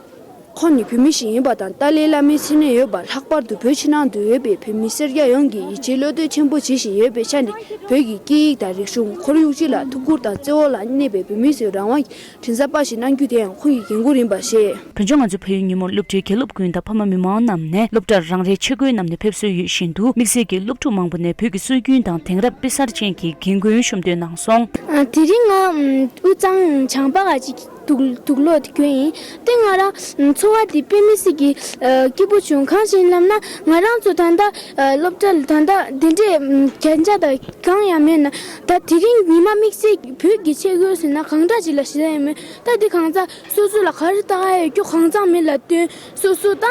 ཁོང་ཉིད་བོད་མི་ཞིག་ཡིན་པ་དང་། ཏཱ་ལའི་བླ་མའི་མཚན་གནས་ཡོད་པ། ལྷག་པར་དུ་བོད་ཕྱི་ནང་དུ་ཡོད་པའི་བོད་མི་སེར་སྐྱ་ཡོངས་ཀྱིས་ཡིད་ཆེས་བློ་གཏད་ཆེན་པོ་བྱེད་བཞིན་ཡོད་པའི་ཆ་ནས། བོད་ཀྱི་སྐད་ཡིག་དང་རིག་གཞུང་། ཁོར་ཡུག་སྤྱི་ལ་ཐུགས་ཁུར་དང་བརྩེ་བ་ལ་གནས་པའི་བོད་མི་ཚོའི་རང་དབང་གི་མགྲིན་ཚབ་པ་ཞིག་གནང་རྒྱུ་དེ་ཡང་ཁོང་གི་འགན་ཁུར་ཡིན་པ་བཤད། བོད་ལྗོངས་ང་ཚོའི་ཕ་ཡུལ་ཉིན་མོར་སློབ་གྲྭའི་དགེ་སློབ་ཀུན་དང་ཕ་མ་མི་མང་རྣམས་ནས་སློབ་གྲྭར་རང་རེའི་ཆས་གོས་བསྣམས་ནས་ཕེབས་སྲོལ་ཡོད་བཞིན་དུ། དམིགས་བསལ་གྱིས་སློབ་ཕྲུག་མང་པོ་ནས་བོད་ཀྱི་སྲོལ་རྒྱུན་དང་དེང་རབས་དཔེ་གསར་ཅན་གྱི་རྒན་རྒོན་ཤོམ་སྟོན་གནང་སོང་། ཨ། དེ་རིང་ང་དབུས་གཙང་བྱང་པ་ག་ཅིག་དུག་དུག་ལོག་དེ་གྱོན་ཡིན། དེ་ང་རང་འཚོ་བ་དེ་དཔེ་མི་སྲིད་ཀྱི་ཨ་སྐྱིད་པོ་བྱུང་། གང་ཞིག་ལབ་ན། ང་རང་ཚོ་ད་ལྟ་ཨ་སློབ་གྲྭ་ལ་ད་ལྟ་དེ་འདྲའི་ཨམ་གྱོན་ཆས་དང་གང་ཡང་མེད་ན། ད་དེ་རིང་ཉི་མ་དམིགས་བསལ་བོད་ཀྱི་ཆས་གོས་ཟེར་ན་གང་འདྲ་ཅིག་ལ་ཞེད་སྣང་ཡོད་མོད། ད་དེ་གང་ཚ་སོ་སོ་ལ་ག་རེ་ལྟ་ག་ཡོད་རྒྱུ་གང་ཚང་མེད་ལ་སྟོན། སོ་སོ་ད་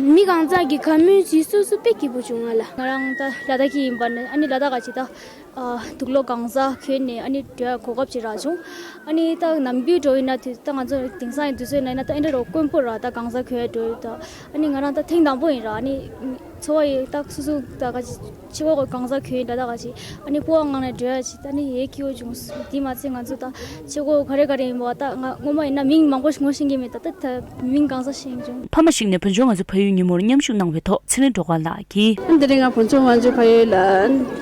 མི་གང་ཚ་གི་ག་མོས་བྱེད། སོ་སོ་དཔེ་སྐྱིད་པོ་བྱུང་ང་ལ། ང་རང་ད་ལ་དྭགས་ཀྱི་ཡིན་པ་ནི། ཨ་ནི་ལ་དྭགས་ཀ་ཅིག་ད། ཨ། དུག་ལོག་གང་ཟག་གྱོན་ནས་ཨ་ནི་འགྲོ་ཡ་གོ་སྐབས་ཅིག་རག་བྱུང་། ཨ་ནི་ད་ནམ་རྒྱུན་འགྲོ་ཡིན་ན། དུས་ད་ང་ཚོ་དེང་སང་ཡི་དུས་ཚོད་ན་ཡིན་ན། ད་ཨེ་འདྲ་རོ་དཀོན་པོ་ར་ད་གང་ཟག་གྱོན་ཡ་འགྲོ་ཡོད་ད། ཨ་ནི་ང་རང་ད་ཐེངས་དང་པོ་ཡིན་ར། ཨ་ནི་འཚོ་བ་ཡི་ད་སོ་སོ་ད་ག་ཅི་ཆས་གོས་གང་ཟག་གྱོན་ཡིན་ད། ད་ག་ཅི་ཨ་ནི་སྤོ་བོ་ངང་ནས་འགྲོ་ཡ་ཅིག་ད་ནི་ཡེ་སྐྱིད་པོ་བྱུང་། དེ་མ་ཚད་ང་ཚོ་ད་ཆས་གོས་ག་རེ་ག་རེ་ཡིན་པ་ད་ང་སྔོན་མ་ཡིན་ན་མིང་མང་པོ་ངོ་ཤེས་ཀྱི་མེད། ད་ད་ད་མིང་གང་ཟག་ཤེས་བྱུང་། ཕ་མ་ཞིག་ནས་བོད་ལྗོངས་ང་ཚོའི་ཕ་ཡུལ་ཉིན་མོར་མཉམ་ཞུགས་གནང་བའི་ཐོག་ཚེ་རིང་སྒྲོལ་དཀར་ལགས་ཀྱིས། དེ་རིང་ང་བོད་ལྗོངས་ང་ཚོའི་ཕ་ཡུལ་ལ་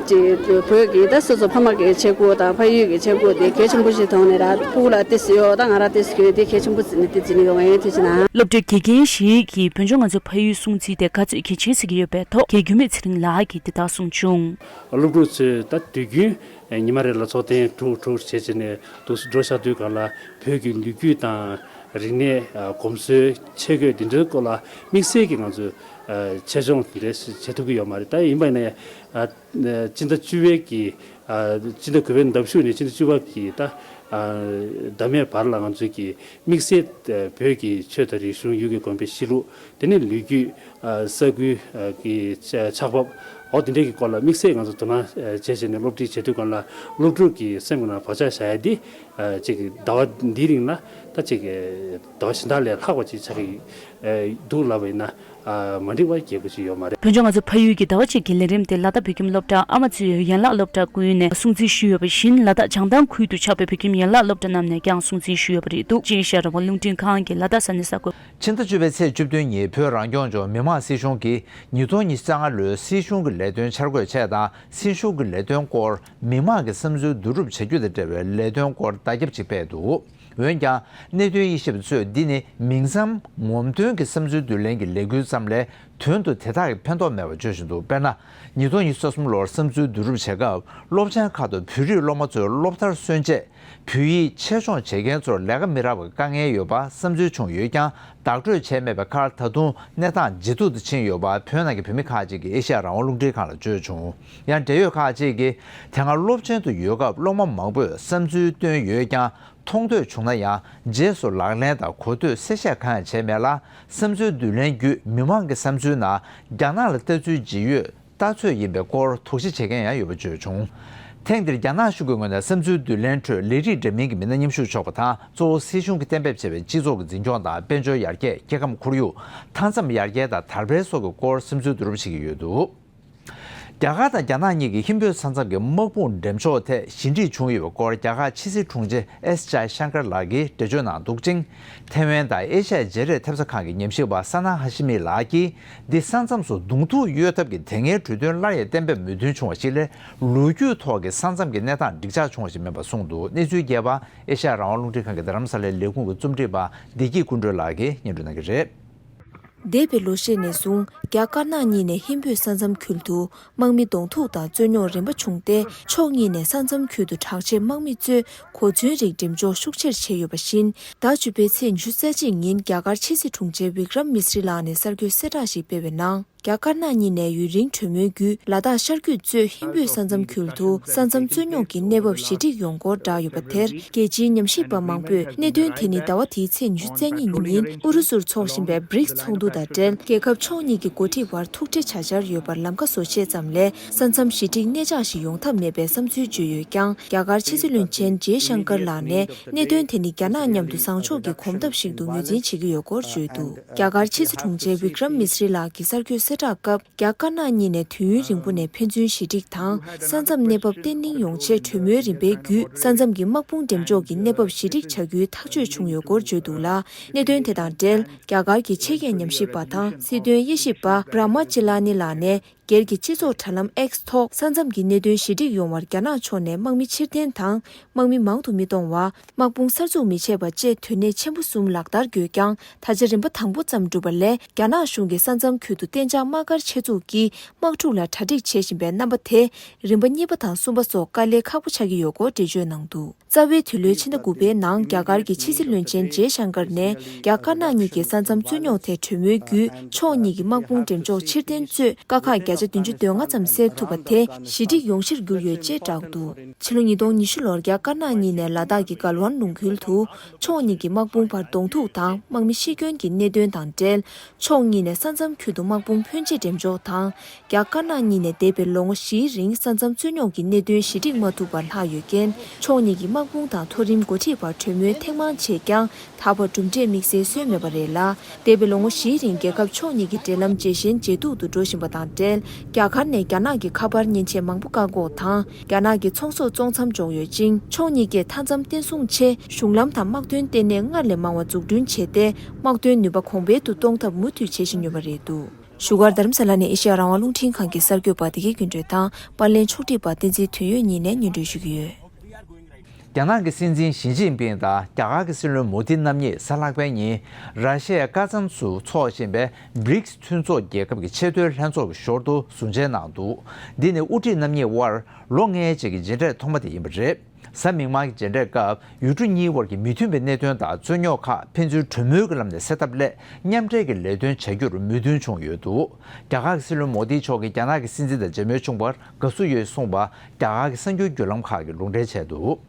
ཅིག་བོད་ཀྱི་ད་སོ་སོ་ཕ་མ་གི་ཆས་གོས་དང་ཕ་ཡུལ་གྱི་ཆས་གོས་དེ་གལ་ཆེན་པོ་ཞིག་མཐོང་ནས་ར། སྤུ་གུ་ལ་ཏོག་ཙམ་ཡོད། ད་ང་རང་ཏོག་ཙམ་གྱོན་དེ་གལ་ཆེན་པོ་བརྩིས་ནས་དེ་བརྩིས་ནས་ཡོད། ང་ཡང་དེ་བྱས་ན། སློབ་གྲྭའི་དགེ་རྒན་ཞིག་གིས་བོད་ལྗོངས་ང་ཚོའི་ཕ་ཡུལ་སྲུང་བརྩི་དེ་ག་ཚོད་གལ་ཆེན་ཟེར་གྱི་ཡོད་པའི་ཐོག་རྒན་འགྱུར་མེད་ཚེ་རིང་ལགས་ཀྱིས་དེ་ལྟར་གསུངས་བྱུང་། སློབ་ཕྲུག་ཚོས་ད་དུས་རྒྱུན་ཉི་མ་རེ་ལ་ཚོགས་ཐེངས་དྲུག་དྲུག་བྱས་བྱས་ནས་འདུག་སེ་འགྲོ་བཞག་དུས་སྒང་ལ། བོད་ཀྱི་ལོ་རྒྱུས་དང་རིག་གནས། ཨ། གོམས་སྲོལ། ཆས་གོས་དེ་འདྲའི་སྐོར་ལ་དམིགས་བསལ་གྱི་ང་ཚོས་ཨ་ཆེད་སྦྱོང་དེ་འདྲ་བྱེད་ཐུབ་ཀྱི་ཡོད་མ་རེད། ད་ཡིན་པ་ཡིན་ན་ཡང་། ཨ། སྤྱི་ཟླ་བཅུ་པའི་གི། ཨ། སྤྱི་ཟླ་དགུ་པའི་ཟླ་མཇུག་ནས་སྤྱི་ཟླ་བཅུ་པ་གི་ད་ཨ་ཟླ་མའི་བར་ལ་ང་ཚོས་ཀྱི་དམིགས་བསལ་བོད་ཀྱི་ཆོས་དང་རིག་གཞུང་། ཡུལ་གྱི་དགོན་པའི་གཤིས་ལུགས། དེ་ནས་ལོ་རྒྱུས། ཨ། ས་ཁུལ། ཨ། གྱི་ཆ་ཆགས་བབ། འོ་དེ་འདྲའི་གི་སྐོར་ལ་དམིགས་བསལ་ང་ཚོ་དོ་སྣང་བྱས་བྱས་ནས་སློབ་ཁྲིད་བྱེད་དུས་སྒང་ལ། སློབ་ཕྲུག་གི་སེམས་ཀྱི་ནང་བག་ཆགས་བཞག་ཡ་འདི། ཨ། ཅིག་ཟླ་བ་འདིའི་རིང་ལ་ད་ཅིག་ཟླ་བ་གཞན་དག་ལས་ལྷག་པ་ཅིག་ཆགས་ཀྱི་འདུག་ལབ་པ་ཡིན་ན། ཨ། མ་འགྲིག་པ་གལ་པོ་ཅིག་ཡོད་མ་རེད། བོད་ལྗོངས་ང་ཚོའི་ཕ་ཡུལ་གྱི་ཟླ་བ་གཅིག་གི་ལས་རིམ་དེ་ལ་དྭགས་བོད་ཁྱིམ་སློབ་གྲྭ་ཨ་མ་གཙོས་ཡན་ལག་སློབ་གྲྭ་ཀུན་ནས་སྲུང་བརྩི་ཞུས་ཡོད་པ་བཞིན། ལ་དྭགས་བྱང་ཐང་ཁུལ་དུ་ཆགས་པའི་བོད་ཁྱིམ་ཡན་ལག་སློབ་གྲྭ་རྣམས་ནས་ཀྱང་སྲུང་བརྩི་ཞུས་ཡོད་པ་རེད་འདུག་ཅིན་ཤ་རང་དབང་རླུང་འཕྲིན་ཁང་གི་ལ་དྭགས་ས་གནས་གསར་འགོད། ཕྱི་ཟླ་བཅུ་པའི་ཚེས་བཅུ་བདུན་ཉིན་བོད་རང་སྐྱོང་ལྗོངས་མི་དམངས་སྲིད་གཞུང་གིས་ཉིས་སྟོང་ཉི་ཤུ་རྩ་ལྔ་ལོའི་སྲིད་གཞུང་གི་ལས་དོན་འཆར་འགོད་ཆེད་དང་། སྲིད་གཞུང་གི་ལས་དོན་སྐོར་མི་མང་གི་བསམ་ཚུལ་བསྡུ་སྒྲུབ་བྱ་རྒྱུ་དང་འབྲེལ་བའི་ལས་དོན་སྐོར་བརྡ་ཁྱབ་ཅིག་སྤེལ་འདུག་འོན་ཀྱང་། གནད་དོན་དབྱེ་ཞིབ་པ་ཚོས་འདི་ནི་མིང་ཙམ་ངོམ་སྟོན་གྱི་བསམ་ཚུལ་བསྡུ་ལེན་གྱི་ལས་འགུལ་ཙམ་ལས། དོན་དུ་དེ་དག་གིས་ཕན་ཐོགས་མེད་པར་བརྗོད་བཞིན་འདུག་དཔེར་ན། ཉིས་སྟོང་ཉི་ཤུ་རྩ་གསུམ་ལོར་བསམ་ཚུལ་བསྡུ་སྒྲུབ་བྱེད་སྐབས། སློབ་ཆེན་ཁག་ཏུ་བོད་རིགས་སློབ་མ་ཚོའི་སློབ་མཐར་སོན་རྗེས། བོད་ཡིག་ཆེད་སྦྱོང་བྱེད་མཁན་ཚོར་ལས་ཀ་མི་རག་པའི་དཀའ་ངལ་ཡོད་པ་བསམ་ཚུལ་བྱུང་ཡོད་ཀྱང་། བདག་སྤྲོད་བྱས་མེད་པའི་ཁར། ད་དུང་གནས་སྟངས་ཇེ་སྡུག་ཏུ་ཕྱིན་ཡོད་པ། བོད་ནང་གི་བོད་མི་ཁག་ཅིག་གིས་ཨེ་ཤ་ཡ་རང་དབང་རླུང་འཕྲིན་ཁང་ལ་བརྗོད་བྱུང་། ཡང་། འབྲེལ་ཡོད་ཁག་ཅིག་གིས། དེ་སྔ་སློབ་ཆེན་དུ་ཡོད་སྐབས། སློབ་མ་མང་པོས་བསམ་ཚུལ་བཏོན་ཡོད་ཀྱང་། མཐོང་ཐོས་བྱུང་ན་ཡང་། རྗེས་སུ་ལག་ལེན་དང་གོ་ཐོས་གསལ་བཤད་གང་ཡང་བྱས་མེད་ལ། བསམ་ཚུལ་བསྡུ་ལེན་བརྒྱུད། མི་མང་གི་བསམ་ཚུལ་ནང་། རྒྱ་ནག་ལ་ལྟ་ཚུལ་ཇི་ཡོད། ད་ ལྟ་ཚོད་ཡིན་པའི་སྐོར་དོགས་གཞི་བྱེད་མཁན་ཡང་ཡོད་པ་བརྗོད་བྱུང་། ཐེངས་འདིར་རྒྱ་ནག་གཞུང་གི་ངོས་ནས་བསམ་ཚུལ་བསྡུ་ལེན་ཁྲོད་ལས་རིགས་འདྲ་མིན་གྱི་མི་སྣ་མཉམ་ཞུགས་ཆོག་པ་དང་། གཙོ་བོ་སྲིད་གཞུང་གིས་གཏན་འབེབས་བྱས་པའི་སྤྱི་ཚོགས་ཀྱི་འཛིན་སྐྱོང་དང་དཔལ་འབྱོར་ཡར་རྒྱས། སྐྱེ་ཁམས་ཁོར་ཡུག་མཐའ་མཚམས་ཡར་རྒྱས་དང་དར་སྤེལ་སོགས་ཀྱི་སྐོར་བསམ་ཚུལ་བསྡུ་རུབ་བྱེད་ཀྱི་ཡོད་འདུག་རྒྱ་གར་དང་རྒྱ་ནག་གཉིས་ཀྱི་ཧིན་བོད་ས་མཚམས་ཀྱི་དམག་དཔུང་འགྲེམས་འཇོག་ཐད་ཞི་འགྲིག་བྱུང་ཡོད་པའི་སྐོར་རྒྱ་གར་ཕྱི་སྲིད་དྲུང་ཆེ་ཨེས་ཇའི་ཤང་ཀར་ལགས་ཀྱིས་འགྲེལ་བརྗོད་གནང་འདུག་ཅིང་། ཐེ་ཝན་དང་ཨེ་ཤ་ཡ་བརྗེ་རེས་ཐེབས་རྩ་ཁང་གི་ཉམས་ཞིབ་པ་ས་ན་ཧ་ཤི་མི་ལགས་ཀྱིས། འདི་ས་མཚམས་སུ་གདོང་ཐུག་གཡོལ་ཐབས་ཀྱི་དེ་སྔའི་གྲོས་མཐུན་སླར་ཡང་གཏན་འབེབས་མོས་མཐུན་བྱུང་བ་ཞིག་ལས། ལོ་རྒྱུས་ཐོག་གི་ས་མཚམས་ཀྱི་གནས་སྟངས་འགྲིག་ཆགས་བྱུང་བ་ཞིག་མིན་པ་གསུངས་འདུག་གནས་ཚུལ་རྒྱས་པ་ཨེ་ཤ་ཡ་རང་དབང་རླུང་འཕྲིན་ཁང་གི་རྡ་རམ་ས་ལའི་ལས་ཁུངས་ཀྱི་རྩོམ་སྒྲིག་པ་བདེ་སྐྱིད་ཀུན་སྒྲོན་ལགས་ཀྱིས་སྙན་སྒྲོན་གནང་གི་རེད། འདས་པའི་ལོ་ཤས་ནས་བཟུང་རྒྱ་དཀར་ནག་གཉིས་ནས་ཧིན་བོད་ས་མཚམས་ཁུལ་དུ་དམག་མི་གདོང་ཐུག་དང་རྩོད་རྙོག་རིམ་པ་བྱུང་སྟེ། ཕྱོགས་གཉིས་ནས་ས་མཚམས་ཁུལ་དུ་དྲག་ཆས་དམག་མི་གཙོས་གོ་མཚོན་རིགས་འགྲེམས་འཇོག་ཤུགས་ཆེར་བྱས་ཡོད་པ་བཞིན། ཟླ་བཅུ་པའི་ཚེས་ཉི་ཤུ་རྩ་གཅིག་ཉིན་རྒྱ་གར་ཕྱི་སྲིད་དྲུང་ཆེ་བིཀ་རམ་མིས་རི་ལགས་ནས་གསར་འགོད་གསལ་བསྒྲགས་ཤིག་སྤེལ་བའི་ནང་། རྒྱ་དཀར་ནག་གཉིས་ནས་ཡུན་རིང་གྲོས་མོལ་བརྒྱུད་ལ་དྭགས་ཤར་རྒྱུད་གཙོས་ཧིན་བོད་ས་མཚམས་ཁུལ་དུ་ས་མཚམས་རྩོད་རྙོག་གི་གནས་བབ་ཞི་འགྲིག་ཡོང་སྐོར་བསྒྲགས་ཡོད་པ་དེར། རྒྱལ་སྤྱིའི་ཉམས་ཞིབ་པ་མང་པོས་གནད་དོན་དེ་ནི་ཟླ་བ་འདིའི་ཚེས་ཉི་ཤུ་རྩ་གཉིས་ཉིན་ཨུ་རུ་སུར་འཚོགས་བཞིན་པའི་བྷི་རིགས་ཚོགས་འདུ་དང་འབྲེལ། རྒྱལ་ཁབ་ཕྱོགས་གཉིས་ཀྱི་འགོ་ཁྲིད་བར་ཐུག་འཕྲད་བྱ་འཆར་ཡོད་པར་ལམ་ཁ་བཟོ་ཆེད་ཙམ་ལས། ས་མཚམས་ཞི་འགྲིག་གནས་འཇགས་ཤིག་ཡོང་ཐབས་མེད་པའི་བསམ་ཚུལ་བརྗོད་ཡོད་ཀྱང་། རྒྱ་གར་ཕྱི་སྲིད་བློན་ཆེན་ཇེ་ཤང་ཀར་ལགས་ནས་གནད་དོན་དེ་ནི་རྒྱ་ནག་མཉམ་དུ་བཟང་ཕྱོགས་ཀྱི་གོམ་སྟབས་ཤིག་ཏུ་ངོས་འཛིན་བྱེད་ཀྱི་ཡོད་སྐོར་བརྗོད་འདུག་རྒྱ་གར་ཕྱི་སྲིད་དྲུང་ཆེ་བིཀ་རམ་མིས་རི་ལགས་ཀྱིས་གསར་འགོད་གསལ་བསྒྲགས་སྐབས། རྒྱ་དཀར་ནག་གཉིས་ནས་དུས་ཡུན་རིང་པོ་ནས་ཕན་ཚུན་ཞི་འགྲིག་དང་། ས་མཚམས་གནས་བབ་བརྟན་ལྷིང་ཡོང་ཆེད་གྲོས་མོལ་རིམ་པའི་བརྒྱུད། ས་མཚམས་ཀྱི་དམག་དཔུང་འགྲེམས་འཇོག་གི་གནས་བབ་ཞི་འགྲིག་བྱ་རྒྱུའི་ཐག་གཅོད་བྱུང་ཡོད་སྐོར་བརྗོད་འདུག་ལ། གནད་དོན་དེ་དང་འབྲེལ། རྒྱ་གར་གྱི་ཆེད་མཁས་ཉམས་ཞིབ་པ་དང་སྲིད་དོན་དབྱེ་ཞིབ་པ་བྷྲ་མ་ཅི་ལ་ནི་ལགས་ནས། སྒེར་གྱི་སྤྱི་ཚོགས་དྲ་ལམ་X་ཐོག་ས་མཚམས་ཀྱི་གནད་དོན་ཞི་འགྲིག་ཡོང་བར་རྒྱ་ནག་ཕྱོགས་ནས་དམག་མི་ཕྱིར་འཐེན་དང་། དམག་མི་མང་དུ་མི་གཏོང་བ། དམག་དཔུང་གསར་འཛུགས་མི་བྱེད་པ་བཅས་དོན་གནད་ཆེན་པོ་གསུམ་ལག་བསྟར་དགོས་ཀྱང་། ད་ཆ་རིམ་པ་དང་པོ་ཙམ་གྲུབ་པ་ལས། རྒྱ་ནག་གཞུང་གིས་ས་མཚམས་ཁུལ་དུ་གཏན་འཇགས་དམག་སྒར་ཆེད་འཛུགས་ཀྱིས་དམག་འཁྲུག་ལ་གྲ་སྒྲིག་བྱེད་བཞིན་པའི་རྣམ་པ་དེ། རིམ་པ་གཉིས་པ་དང་གསུམ་པ་སོགས་དཀའ་ལས་ཁག་པོ་ཆགས་ཀྱི་ཡོད་སྐོར་འགྲེལ་བརྗོད་གནང་འདུག་རྩ་བའི་དུས་ལོའི་ཕྱི་ཟླ་དགུ་པའི་ནང་རྒྱ་གར་གྱི་ཕྱི་སྲིད་བློན་ཆེན་ཇེ་ཤང་ཀར་ནས། རྒྱ་དཀར་ནག་གཉིས་ཀྱི་ས་མཚམས་རྩོད་རྙོག་ཐད་གྲོས་མོལ་བརྒྱུད། ཕྱོགས་གཉིས་ཀྱི་དམག་དཔུང་འགྲེམས་འཇོག་ཕྱིར་འཐེན་གཙོས་དཀའ་ཁག་བརྒྱ་ཆ་བདུན་ཅུ་དོན་ལྔ་ཙམ་སེལ་ཐུབ་པ་དེ་ཞི་འགྲིག་ཡོང་གཞིར་གྱུར་ཡོད་ཅེས་བསྒྲགས་འདུག་ཕྱི་ལོ་ཉིས་སྟོང་ཉི་ཤུ་ལོར་རྒྱ་དཀར་ནག་གཉིས་ནས་ལ་དྭགས་ཀྱི་གལ་ཝན་ལུང་ཁུལ་དུ། ཕྱོགས་གཉིས་ཀྱི་དམག་དཔུང་བར་གདོང་ཐུག་དང་དམག་མི་ཤི་སྐྱོན་གྱི་གནད་དོན་དང་འབྲེལ། ཕྱོགས་གཉིས་ནས་ས་མཚམས་ཁུལ་དུ་དམག་དཔུང་ཕོན་ཆེ་འགྲེམས་འཇོག་དང་། རྒྱ་དཀར་ནག་གཉིས་ནས་འདས་པའི་ལོ་ངོ་བཞིའི་རིང་ས་མཚམས་རྩོད་རྙོག་གི་གནད་དོན་ཞི་འགྲིག་མ་ཐུབ་པར་ལྷག་ཡོད་རྐྱེན། ཕྱོགས་གཉིས་ཀྱི་དམག་དཔུང་དང་མཐོ་རིམ་འགོ་ཁྲིད་བར་གྲོས་མོལ་ཐེངས་མང་བྱས་ཀྱང་། ད་བར་གྲུབ་འབྲས་དམིགས་བསལ་སོན་མེད་པ་རེད་ལ། འདས་པའི་ལོ་ངོ་བཞིའི་རིང་རྒྱལ་ཁབ་ཕྱོགས་གཉིས་ཀྱི་འབྲེལ་ལམ་ཇེ་ཞན་ཇེ་སྡུག་ཏུ་འགྲོ་བཞིན་པ་དང་འབྲེལ། རྒྱ་གར་ནས་རྒྱ་ནག་གི་ཁ་པར་མཉེན་ཆས་མང་པོ་བཀག་འགོག་དང་། རྒྱ་ནག་གི་ཚོང་ཟོག་བཙོང་མཚམས་འཇོག་ཡོད་ཅིང་། ཕྱོགས་གཉིས་ཀས་མཐའ་མཚམས་བརྟན་སྲུང་ཆེད་གཞུང་ལམ་དང་དམག་དོན་ལྟེ་གནས་སྔར་ལས་མང་བ་འཛུགས་སྐྲུན་བྱས་ཏེ། དམག་དོན་ནུས་པ་གོང་འཕེལ་དུ་གཏོང་ཐབས་མུ་མཐུད་བྱེད་བཞིན་ཡོད་པ་རེད་འདུག་བཞུགས་སྒར་རྡ་རམ་ས་ལ་ནས་ཨེ་ཤེ་ཡ་རང་དབང་རླུང་འཕྲིན་ཁང་གི་གསར་འགོད་པ་བདེ་སྐྱིད་ཀུན་སྒྲོན་དང་། པར་ལེན་ཕྱོགས་སྒྲིག་པ་བསྟན་འཛིན་དོན་ཡོད་གཉིས་ནས་སྙན་སྒྲོན་ཞུ་གི་ཡོད། རྒྱ་ནག་གི་སྲིད་འཛིན་ཞི་ཅིན་ཕིང་དང་རྒྱ་གར་གྱི་སྲིད་བློན་མོ་དི་རྣམ་གཉིས་གཟའ་ལྷག་པའི་ཉིན། ར་ཤི་ཡའི་ཀ་ཛན་དུ་འཚོགས་བཞིན་པའི་བྷི་རིགས་མཐུན་ཚོགས་རྒྱལ་ཁབ་ཀྱི་ཆེས་མཐོའི་ལྷན་ཚོགས་ཀྱི་ཞོར་དུ་ཟུར་མཇལ་གནང་འདུག་འདི་ནི་དབུ་ཁྲིད་རྣམ་གཉིས་དབར་ལོ་ལྔའི་རྗེས་ཀྱི་མཇལ་འཕྲད་ཐོག་མ་དེ་ཡིན་པ་རེད། གཟའ་མིག་དམར་གྱི་མཇལ་འཕྲད་སྐབས། ཡུལ་གྲུ་གཉིས་དབར་གྱི་མི་མཐུན་པའི་གནད་དོན་དང་རྩོད་རྙོག་ཁག་ཕན་ཚུན་གྲོས་མོལ་གྱི་ལམ་ནས་སེལ་ཐབས་སླད། མཉམ་འབྲེལ་གྱི་ལས་དོན་བྱ་རྒྱུར་མོས་མཐུན་བྱུང་ཡོད་འདུག་རྒྱ་གར་གྱི་སྲིད་བློན་མོ་དི་མཆོག་གིས་རྒྱ་ནག་གི་སྲིད་འཛིན་དང་མཇལ་མོལ་བྱུང་བར་དགའ་བསུ་ཡོད་གསུངས་པ། རྒྱ་གར་གྱི་གསར་འགྱུར་བརྒྱུད་ལམ་ཁག་གིས་ལུང་འདྲེན་བྱས་འདུག་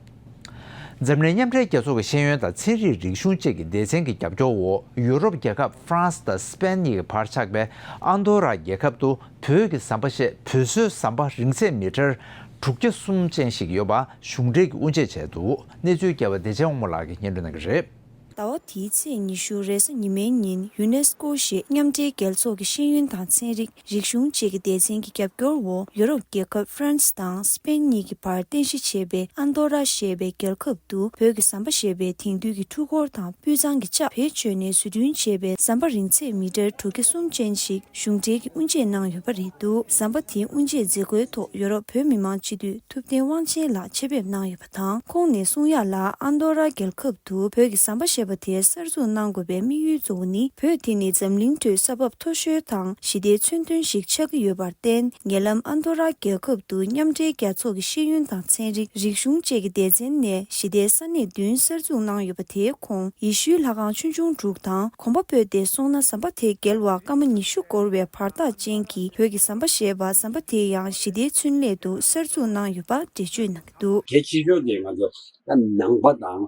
འཛམ་གླིང་མཉམ་འབྲེལ་རྒྱལ་ཚོགས་ཀྱི་ཤེས་ཡོན་དང་ཚན་རིག་རིག་གཞུང་བཅས་ཀྱི་སྡེ་ཚན་གྱི་རྒྱབ་སྐྱོར་འོག་ཡུ་རོབ་རྒྱལ་ཁབ་ཧྥ་རན་སི་དང་སི་པེན་གཉིས་ཀྱི་བར་ཆགས་པའི་ཨན་དོ་ར་རྒྱལ་ཁབ་ཏུ། བོད་ཀྱི་ཟམ་པ་ཞེས་བོད་བཟོའི་ཟམ་པ་རིང་ཚད་མི་ཊར་དྲུག་བརྒྱ་གསུམ་ཅན་ཞིག་ཡོད་པ་གཞུང་འབྲེལ་གྱིས་དབུ་འབྱེད་བྱས་འདུག་གནས་ཚུལ་རྒྱས་པ་བདེ་ཆེན་དབང་མོ་ལགས་ཀྱིས་སྙན་སྒྲོན་གནང་གི་རེད། ཟླ་བ་འདིའི་ཚེས་ཉི་ཤུ་རེས་གཟའ་ཉི་མའི་ཉིན་ཡུ་ནེ་སི་ཀོ་ཞེས་མཉམ་འབྲེལ་རྒྱལ་ཚོགས་ཀྱི་ཤེས་ཡོན་དང་ཚན་རིག་རིག་གཞུང་བཅས་ཀྱི་སྡེ་ཚན་གྱི་རྒྱབ་སྐྱོར་འོག་ཡུ་རོབ་རྒྱལ་ཁབ་ཧྥ་རན་སི་དང་སི་པེན་གཉིས་ཀྱི་བར་རྟེན་གཞི་བྱས་པའི་ཨན་དོ་ར་ཞེས་པའི་རྒྱལ་ཁབ་ཏུ་བོད་ཀྱི་ཟམ་པ་ཞེས་པའི་དེང་དུས་ཀྱི་འཕྲུལ་འཁོར་དང་སྤུས་གཙང་གི་ལྕགས་བེད་སྤྱོད་ནས་བཟོ་སྐྲུན་བྱས་པའི་ཟམ་པ་རིང་ཚད་མི་ཊར་དྲུག་བརྒྱ་གསུམ་ཅན་ཞིག་གཞུང་འབྲེལ་གྱིས་དབུ་འབྱེད་གནང་ཡོད་པ་རེད་འདུག་ཟམ་པ་དེའི་དབུ་འབྱེད་མཛད་སྒོའི་ཐོག་ཡོ་རོབ་བོད་མི་མང་སྤྱི་འཐུས་ཐུབ་བསྟན་དབང་ཆེན་ལགས་ཆེད་ཕེབས་གནང་ཡོད་པ་དང་། ཁོང་ནས་གསུང་ཡག་ལ། ཨན་དོ་ར་རྒྱལ་ཁབ་ཏུ་བོད་ཀྱི་ཟམ་པ་ཞེས་པ་དེ་གསར་འཛུགས་གནང་དགོས་པའི་དམིགས་ཡུལ་གཙོ་བོ་ནི། བོད་དེ་ནི་འཛམ་གླིང་ཁྲོད་ས་བབ་མཐོ་ཤོས་དང་ཞི་བདེའི་མཚོན་དོན་ཞིག་ཆགས་ཀྱི་ཡོད་པར་བརྟེན། ཉེ་ལམ་ཨན་དོ་ར་རྒྱལ་ཁབ་ཏུ་མཉམ་འབྲེལ་རྒྱལ་ཚོགས་ཀྱི་ཤེས་ཡོན་དང་ཚན་རིག་རིག་གཞུང་བཅས་ཀྱི་སྡེ་ཚན་ནས་ཞི་བདེའི་ས་གནས་བདུན་གསར་འཛུགས་གནང་ཡོད་པ་དེའི་ཁོངས་ཡེ་ཤུའི་ལྷ་ཁང་ཆུང་ཆུང་དྲུག་དང་། གོམ་པ་སྤོས་ཏེ་སོང་ན་ཟམ་པ་དེ་བརྒལ་བར་སྐར་མ་ཉི་ཤུ་འགོར་བའི་བར་ཐག་ཅན་གྱི་བོད་ཀྱི་ཟམ་པ་ཞེས་པ་ཟམ་པ་དེ་ཡང་ཞི་བདེའི་ཚུན་ལས་དུ་གསར་འཛུགས་གནང་ཡོད་པ་འགྲེལ་བརྗོད་གནང་གི་འདུག་གལ་ཆེ་ཤོས་དེ་ང་ཚོ་ད་ནང་པ་དང་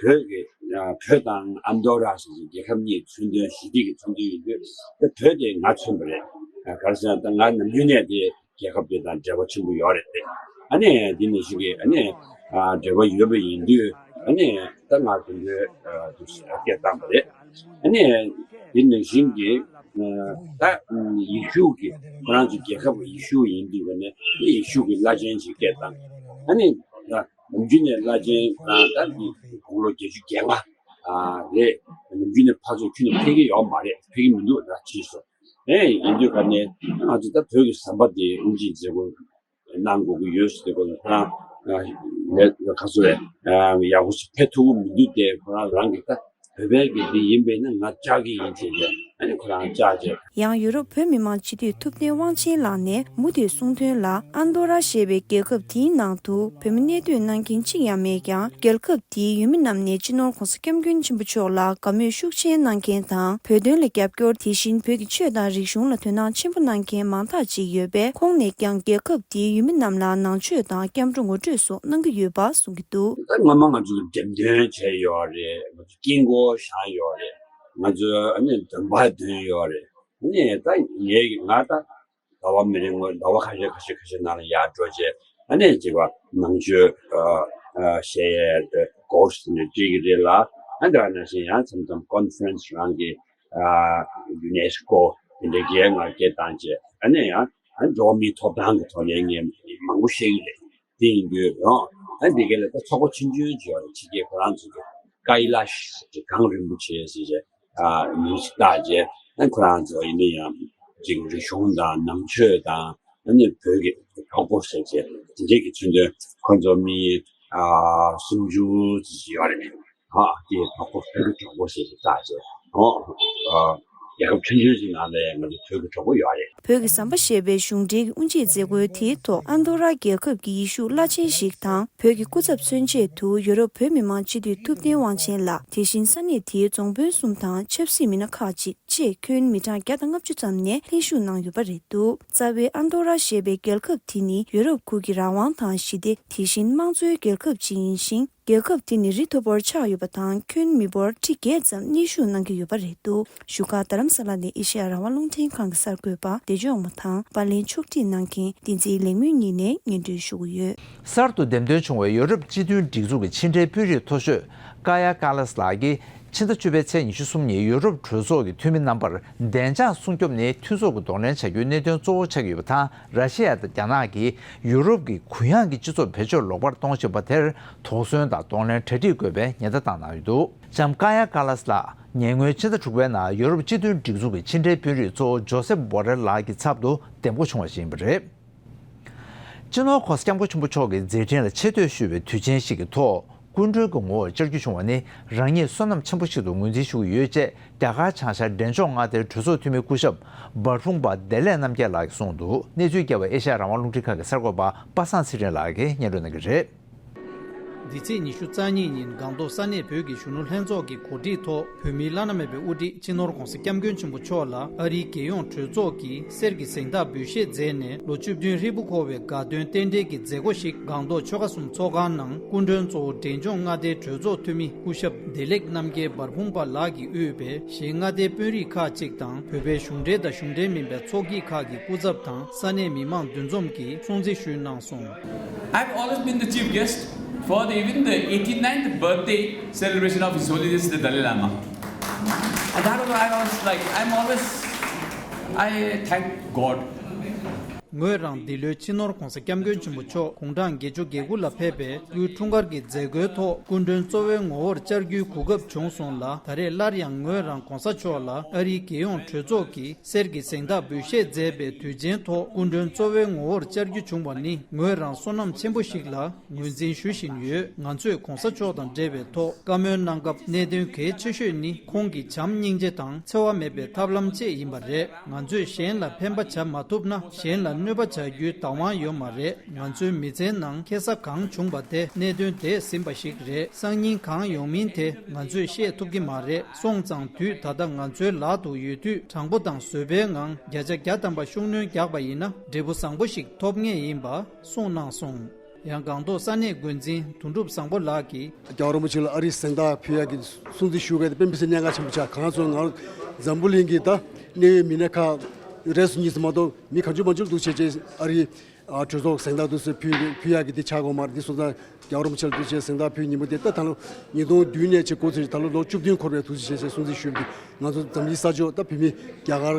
བོད་ཀྱི་བོད་དང་ཨན་དོ་ར་སོགས་ཀྱི་རྒྱལ་ཁབ་གཉིས་མཚོན་དོན་ཞི་བདེ་གི་མཚོན་དོན་ཡིན་དུས་ད་བོད་དེ་ང་མཚོན་པ་རེད། ག་རེ་ཟེར་ན་ད་ང་ནམ་རྒྱུན་ནས་དེ་ རྒྱལ་ཁབ་དེ་དང་འབྲེལ་བ་ཆེན་པོ་ཡོད་རེད་དེ། ཨ་ནི་འདི་ནང་བཞིན་གྱི་ཨ་ནི་ཨ་འབྲེལ་བ་ཡོད་པ་ཡིན་དུས་ཨ་ནི་ད་ང་དེ་འདྲའི་ཨ་དུ་སྐད་བཏང་པ་རེད། ཨ་ནི་འདི་ནང་བཞིན་གྱི་ཨ་ད་ཡེ་ཤུ་གི་ཁོ་རང་ཚོ་རྒྱལ་ཁབ་ཀྱི་ཡེ་ཤུ་ཡིན་དུས་ཀ་ནས་ཡེ་ཤུ་གི་བླ་ཆེན་ཞིག་སྐད་བཏང་། ཨ་ནི་ད་ནམ་རྒྱུན་ནས་བླ་ཆེན་ཁོ་རང་ད་འདི་དགུང་ལོ་བརྒྱད་ཅུ་གྱ་ལྔ་ཨ་རེད། ནམ་རྒྱུན་ནས་ཕར་ཚུར་ཁྱོན་ནས་ཕེབས་ཀྱི་ཡོད་མ་རེད། ཕེབས་ཀྱི་མི་འདུག་ད་ཕྱིས་སོ། ཨེ་ཡིན་དུས་ག་ནས་ང་ཚོ་ད་བོད་ཀྱི་ཟམ་པ་དེ་དབུ་འབྱེད་མཛད་སྒོ་གནང་དགོས་ཀྱི་ཡོད་ཟེར་དུས་ཁོ་རང་ལས་ཁ་སོ་རེད། ཡག་པོ་ཞིག་ཕེབས་ཐུབ་ཀྱི་མི་འདུག་དེ་ཁོ་རང་རང་གི་ད་བོད་པའི་གི་འདི་ཡིན་པས་ན་ང་བཅར་གི་ཡིན་ཅེས་བྱས་ཨ་ནི་ཁོ་རང་བཅར་བྱས། ཡང་ཡུ་རོབ་བོད་མི་མང་སྤྱི་འཐུས་ཐུབ་བསྟན་དབང་ཆེན་ལགས་ནས་མུ་མཐུད་གསུངས་དོན་ལ། ཨན་དོ་ར་ཞེས་པའི་རྒྱལ་ཁབ་དེའི་ནང་དུ་བོད་མི་གནས་སྡོད་གནང་མཁན་གཅིག་ཡང་མེད་ཀྱང་། རྒྱལ་ཁབ་དེའི་ཡུལ་མི་རྣམས་ནས་སྤྱི་ནོར་༧གོང་ས་༧སྐྱབས་མགོན་ཆེན་པོ་མཆོག་ལ་དགའ་མོས་ཤུགས་ཆེན་གནང་མཁན་དང་། བོད་དོན་ལ་རྒྱབ་སྐྱོར། དེ་བཞིན་བོད་ཀྱི་ཆོས་དང་རིག་གཞུང་ལ་དོ་སྣང་ཆེན་པོ་གནང་མཁན་མང་དག་ཅིག་ཡོད་པས། ཁོང་ནས་ཀྱང་རྒྱལ་ཁབ་དེའི་ཡུལ་མི་རྣམས་ལ་ནང་ཆོས་དང་སྐྱབས་འགྲོ་ངོ་སྤྲོད་སོགས་གནང་གི་ཡོད་པ་གསུང་གི་འདུག་ད་སྔོན་མ་ང་ཚོས་འགྲེམས་སྟོན་བྱས་ཡོད་རེད། ང་ཚོས་དཀྱིལ་འཁོར་བཞེངས་ཡོད་རེད། ང་ཚོས་ཨ་ནི་འདོན་པ་འདོན་ཡོད་རེད། ཨ་ནི་ད་ངས་ང་ད་ཟླ་བ་མི་རིང་བར་ཟླ་བ་ཁ་ཤས་ཁ་ཤས་ཁ་ཤས་ནང་ལ་ཡར་འགྲོ་བྱས་ཨ་ནི་ཅིག་བ་ནང་ཆོས་ཨ་ཨ་བཤད་ཡས་དེ་course་ནས་བྲིས་ཀྱི་རེད་ལ། ཨ་འདྲ་ནང་བཞིན་ཡང་མཚམས་མཚམས་conference་རང་གི་ཨ་ཡུ་ནེ་སི་ཀོ་དེ་འདྲའི་གའི་ངར་སྐད་བཏང་བྱས་ཨ་ནི་ཡང་ཨ་འགྲོ་བ་མིའི་ཐོབ་ཐང་གི་ཐོག་ནས་ངས་མང་པོ་བཤད་ཀྱི་རེད། དེ་ཡིན་དུས་རང་ཨ་འདི་གའི་ལ་ད་ཚོགས་པ་ཆུང་ཆུང་ཅིག་ཡོད་རེད། ཕྱི་རྒྱལ་ཁོ་རང་ཚོ་གི་ཀའི་ལ་ཤི་ཟེར་གྱི་གངས་རིན་པོ་ཆེ་ཟེར་བྱས་ཨ་མིང་ཞིག་བཏགས་རྗེས་ཨ་ཁོ་རང་ཚོ་ཡིན་ན་ཡང་ཅིག་རིག་གཞུང་དང་ནང་ཆོས་དང་ཨ་ནི་བོད་ཀྱི་གྲོགས་པོ་ཟེར་བྱས་དེ་འདྲས་ཀྱི་མཚོན་དོན་ཁོ་ཚོ་མི་ཨ་སུམ་ཅུ་ཙམ་ཞིག་ཡོད་རེད། ཨ་དེ་གྲོགས་པོ་བོད་ཀྱི་གྲོགས་པོ་ཟེར་བྱས་བཏགས་རྗེས་ཨོ་ཨ་རྒྱལ་ཁབ་ཆུང་ཆུང་ཞིག་ནང་ལ་ཡང་ང་ཚོ་བོད་ཀྱི་གྲོགས་པོ་ཡོད་རེད། བོད་ཀྱི་ཟམ་པ་ཞེས་པའི་གཞུང་འབྲེལ་གྱི་དབུ་འབྱེད་མཛད་སྒོའི་དེའི་ཐོག་ཨན་རྡོ་ར་རྒྱལ་ཁབ་ཀྱི་ཡེ་ཤུ་བླ་ཆེན་ཞིག་དང་། བོད་ཀྱི་སྐུ་ཚབ་མཚོན་ཆེད་དུ་ཡོ་རོབ་བོད་མི་མང་སྤྱི་འཐུས་ཐུབ་བསྟན་དབང་ཆེན་ལགས། དེ་བཞིན་ས་གནས་དེའི་རྫོང་དཔོན་གསུམ་དང་ཆབ་སྲིད་མི་སྣ་ཁག་ཅིག་བཅས་ཁྱོན་མི་གྲངས་བརྒྱ་དང་ལྔ་བཅུ་ཙམ་ནས་ལྷན་ཞུགས་གནང་ཡོད་པ་རེད་འདུག་རྩ་བའི་ཨན་རྡོ་ར་ཞེས་པའི་རྒྱལ་ཁབ་དེ་ནི་ཡོ་རོབ་ཁུལ་གྱི་རང་དབང་དང་ཞི་བདེ། དེ་བཞིན་དམངས་གཙོའི་རྒྱལ་ཁབ་ཅིག་ཡིན་ཞིང་། རྒྱལ་ཁབ་དེ་ནི་རི་མཐོ་པོར་ཆགས་ཡོད་པ་དང་། ཁྱོན་མི་འབོར་ཁྲི་བརྒྱད་ཙམ་གནས་བཞུགས་གནང་གི་ཡོད་པ་རེད་འདུག་བཞུགས་སྒར་རྡ་རམ་ས་ལ་ནས་ཨེ་ཤེ་ཡ་རང་དབང་རླུང་འཕྲིན་ཁང་གི་གསར་འགོད་པ་བདེ་ལྕོག་མ་དང་པར་ལེན་ཕྱོགས་སྒྲིག་གནང་མཁན་བསྟན་འཛིན་ལེགས་སྨོན་གཉིས་ནས་སྙན་སྒྲོན་ཞུ་གི་ཡོད། གསར་དུ་འདེམས་ཐོན་བྱུང་བའི་ཡོ་རོབ་སྤྱི་མཐུན་སྒྲིག་འཛུགས་ཀྱི་ཕྱི་འབྲེལ་དཔོན་རིགས་མཐོ་ཤོས་ཀ་ཡ་ཀ་ལཱས་ལགས་ཀྱིས། ཕྱི་ཟླ་བཅུ་པའི་ཚེས་ཉི་ཤུ་གསུམ་ཉིན་ཡུ་རོབ་གྲོས་ཚོགས་ཀྱི་འཐུས་མི་རྣམ་པར་བདེ་འཇགས་སྲུང་སྐྱོབ་ནི་འཐུས་ཚོགས་ཀྱིས་གདོང་ལེན་བྱ་རྒྱུའི་གནད་དོན་གཙོ་བོ་ཆགས་ཀྱི་ཡོད་པ་དང་། ར་ཤི་ཡ་དང་རྒྱ་ནག་གིས་ཡུ་རོབ་ཀྱི་གུ་ཡངས་ཀྱི་སྤྱི་ཚོགས་བེད་སྤྱོད་ལོག་པར་གཏོང་བཞིན་པ་དེར་དོགས་ཟོན་དང་གདོང་ལེན་གྲ་སྒྲིག་དགོས་པའི་ཉེན་བརྡ་བཏང་གནང་ཡོད་འདུག་ལྕམ་ཀ་ཡ་ཀ་ལཱས་ལགས་ཉེ་སྔོན་ཕྱི་ཟླ་དྲུག་པའི་ནང་ཡུ་རོབ་སྤྱི་མཐུན་སྒྲིག་འཛུགས་ཀྱི་ཕྱི་འབྲེལ་དཔོན་རིགས་གཙོ་བོ་ཇོ་སེབ་བྷོ་རེལ་ལགས་ཀྱི་ཚབ་ཏུ་འདེམས་བསྐོ་བྱུང་བ་ཞིག་ཡིན་པ་རེད། སྤྱི་ནོར་༧གོང་ས་༧སྐྱབས་མགོན་ཆེན་པོ་མཆོག་གི་མཛད་འཕྲིན་ལ་ཆེ་བསྟོད་ཞུ་བའི་དུས་ཆེན་ཞིག་གི་ཐོག་སྐུ་མགྲོན་གྱི་ངོ་བོར་བཅར་རྒྱུ་བྱུང་བ་ནི་རང་ཉིད་བསོད་ནམས་ཆེན་པོ་ཞིག་ཏུ་ངོས་འཛིན་ཞུ་གི་ཡོད་ཅེས་རྒྱ་གར་བྱང་ཤར་འབྲས་ལྗོངས་མངའ་སྡེའི་གྲོས་ཚོགས་འཐུས་མི་སྐུ་ཞབས་བར་ཕུང་པ་བདེ་ལེགས་རྣམ་རྒྱལ་ལགས་ཀྱིས་གསུངས་འདུག་གནས་ཚུལ་རྒྱས་པ་ཨེ་ཤ་ཡ་རང་དབང་རླུང་འཕྲིན་ཁང་གི་གསར་འགོད་པ་པ་སངས་ཚེ་རིང་ལགས་ཀྱིས་སྙན་སྒྲོན་གནང་གི་རེད། འདི་ཚེས་ཉི་ཤུ་རྩ་གཉིས་ཉིན་སྒང་ཏོག་ས་གནས་བོད་ཀྱི་གཞོན་ནུ་ལྷན་ཚོགས་ཀྱི་གོ་སྒྲིག་ཐོག་བོད་མིའི་བླ་ན་མེད་པའི་དབུ་ཁྲིད་སྤྱི་ནོར་༧གོང་ས་༧སྐྱབས་མགོན་ཆེན་པོ་མཆོག་ལ་ཨ་རིའི་རྒྱལ་ཡོངས་གྲོས་ཚོགས་ཀྱིས་གསེར་གྱི་གཟེངས་རྟགས་འབུལ་བཞེས་མཛད་ནས་ལོ་བཅུ་བདུན་ཧྲིལ་པོ་འཁོར་བའི་དགའ་སྟོན་རྟེན་འབྲེལ་གྱི་མཛད་སྒོ་ཞིག་སྒང་ཏོག་ཆོལ་ཁ་གསུམ་ཚོགས་ཁང་ནང་སྐུ་མགྲོན་གཙོ་བོ་འབྲས་ལྗོངས་མངའ་སྡེའི་གྲོས་ཚོགས་འཐུས་མི་སྐུ་ཞབས་བདེ་ལེགས་རྣམ་རྒྱལ་བར་ཕུང་པ་ལགས་ཀྱིས་དབུས་པའི་གཞན་མངའ་སྡེའི་དཔོན་རིགས་ཁག་ཅིག་དང་བོད་པའི་གཞུང་འབྲེལ་དང་གཞུང་འབྲེལ་མིན་པའི་ཚོགས་སྐྱིད་ཁག་གི་སྐུ་ཚབ་དང་ས་གནས་མི་མང་འདུ་འཛོམས་ཀྱིས་སྲུང་བརྩི་ཞུས་གནང་སོང་། I've always been the chief guest for the, even the eighty-ninth birthday celebration of His Holiness the Dalai Lama. And that was, I was like, I'm always, I thank God. ངོས་རང་འདི་ལོའི་སྤྱི་ནོར་༧གོང་ས་༧སྐྱབས་མགོན་ཆེན་པོ་མཆོག་དགུང་གྲངས་བརྒྱད་ཅུ་གྱ་དགུ་ལ་ཕེབས་པའི་སྐུའི་འཁྲུངས་སྐར་གྱི་མཛད་སྒོའི་ཐོག་སྐུ་མགྲོན་གཙོ་བོའི་ངོ་བོར་བཅར་རྒྱུའི་གོ་སྐབས་བྱུང་སོང་ལ། ད་རེས་སླར་ཡང་ངོས་རང་༧གོང་ས་མཆོག་ལ་ཨ་རིའི་རྒྱལ་ཡོངས་གྲོས་ཚོགས་ཀྱིས་གསེར་གྱི་གཟེངས་རྟགས་འབུལ་བཞེས་མཛད་པའི་དུས་ཆེན་ཐོག་སྐུ་མགྲོན་གཙོ་བོའི་ངོ་བོར་བཅར་རྒྱུ་བྱུང་བ་ནི་ངོས་རང་བསོད་ནམས་ཆེན་པོ་ཞིག་ལ་ངོས་འཛིན་ཞུ་བཞིན་ཡོད། ང་ཚོས་༧གོང་ས་མཆོག་དང་འབྲེལ་བའི་ཐོག་བཀའ་མོལ་གནང་སྐབས་གནད་དོན་གལ་ཆེ་ཤོས་ནི་ཁོང་གི་བྱམས་སྙིང་རྗེ་དང་འཚེ་བ་མེད་པའི་ཐབས་ལམ་བཅས་ཡིན་པ་རེད། ང་ཚོས་གཞན་ལ་ཕན་པ་བྱ་མ་ཐུབ་ན་གཞན་ལ་གནོད་པ་བྱ་རྒྱུའི་བདག་དབང་ཡོད་མ་རེད། ང་ཚོའི་མི་ཚེའི་ནང་ཁེ་ས་གང་བྱུང་བ་དེ་གནད་དོན་འདས་ཟིན་པ་ཞིག་རེད། སང་ཉིན་གང་ཡོང་མིན་དེ་ང་ཚོས་ཤེས་ཐུབ་ཀྱི་མ་རེད། སོང་ཙང་དུས་ད་ལྟ་ང་ཚོའི་ལག་ཏུ་ཡོད་དུས་དྲང་པོ་དང་བཟོད་པའི་ངང་བརྒྱ་ཆ་བརྒྱ་ཐམ་པ་ཤུགས་སྣོན་རྒྱག་པ་ཡིན་ན་འབྲས་བུ་བཟང་པོ་ཞིག་ཐོབ་ངེས་ཡིན་པ་གསུངས་གནང་སོང་། ཡང་སྒང་ཏོག་ས་གནས་འགོ་འཛིན་དོན་གྲུབ་བཟང་པོ་ལགས་ཀྱིས། རྒྱལ་བ་རིན་པོ་ཆེ་ལ་ཨ་རིའི་གཟེངས་རྟགས་ཕུལ་ཡག་གི་སྲུང་བརྩི་ཞུ་མཁན་དེ་དཔེ་མི་སྲིད་གནད་འགག་ཆེན་པོ་ཆགས། གང་ཚོད་ང་འཛམ་བུ་གླིང་གི་ད་གནད་ཡོད་མི་སྣ་ཁག་ རེས་སུ་གཉིས་སུ་མ་གཏོགས་མི་གང་བྱུང་མང་བྱུང་འདུག་བྱས་རྗེས་ཨ་རི་ཨ་གྲོས་ཚོགས་གཟེངས་རྟགས་འདུག་སེ་ཕུལ་ཕུལ་ཡག་གི་དེ་ཆགས་དགོས་མ་རེད། དེ་སོང་ཙང་རྒྱལ་བ་རིན་པོ་ཆེ་ལ་འདུག་བྱས་གཟེངས་རྟགས་ཕུལ་ཉིན་མོ་དེ་ད་ད་ལོ་ཉིས་སྟོང་བདུན་ནས་བྱས་འགོ་ཚུགས་ད་ལོ་ལོ་བཅུ་བདུན་འཁོར་བའི་འདུག་བྱས་བྱས་སྲུང་བརྩི་ཞུས་པ་འདི་ང་ཚོ་འཛམ་གླིང་ས་ཕྱོགས་ད་བོད་མི་རྒྱ་གར་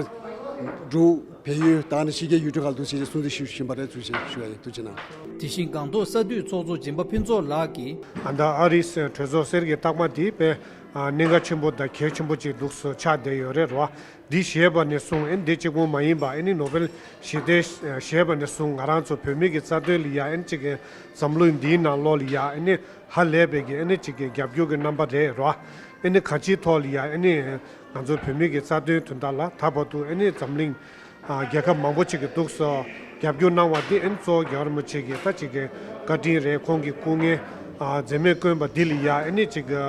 འབྲུག་བལ་ཡུལ་ད་ནི་ཕྱི་རྒྱལ་ཡུལ་གྲུ་ཁག་འདུག་བྱས་བྱས་སྲུང་བརྩི་ཞུ་བཞིན་པ་རེད། འདུག་བྱས་ཞུ་ཡ་ཡིན། ཐུགས་རྗེ་གནང་། དེ་བཞིན་སྒང་ཏོག་ས་འཐུས་ཚོགས་གཙོ་སྦྱིན་པ་ཕུན་ཚོགས་ལགས་ཀྱིས། ཨ་ད་ཨ་རིའི་གྲོས་ཚོགས་གསེར་གྱི་རྟགས་མ་དེ་དཔེ་གནད་འགག་ཆེན་པོ་དང་གལ་ཆེན་པོ་ཅིག་འདུག་སེ་ཆགས་བསྡད་ཡོད་རེད་རོ། འདི་བཞེས་པ་ནས་བཟུང་ཨེ་འདི་གཅིག་པུ་མ་ཡིན་པ་ཨེ་ནི་ནོ་བེལ་ཞི་བདེ་བཞེས་པ་ནས་བཟུང་ང་རང་ཚོ་བོད་མི་གི་རྩ་དོན་ལ་ཡ་ཨེ་ནི་གཅིག་གི་འཛམ་གླིང་འདིའི་ནང་ལོགས་ལ་ཡ་ཨེ་ནི་ཧ་ལས་པའི་གི་ཨེ་ནི་གཅིག་གི་རྒྱབ་སྐྱོར་གྱི་རྣམ་པ་རེད་རོ། ཨེ་ནི་གང་ཅིའི་ཐོག་ལ་ཡ་ཨེ་ནི་ང་ཚོ་བོད་མི་གི་རྩ་དོན་དོན་དག་ལ་ད་བར་དུ་ཨེ་ནི་འཛམ་གླིང་རྒྱལ་ཁབ་མང་པོ་ཅིག་གི་འདུག་སེ་རྒྱབ་སྐྱོར་གནང་བ་འདི་ཨེ་ནི་གཙོ་བོ་རྒྱལ་བ་རིན་པོ་ཆེ་གི་ད་ཅིག་གི་བཀའ་དྲིན་རེད། ཁོང་གི་སྐུ་ངལ་འཛེམས་མེད་བསྐྱོན་པ་འདི་ལ་ཡ་ཨེ་ནི་ཅིག་གི་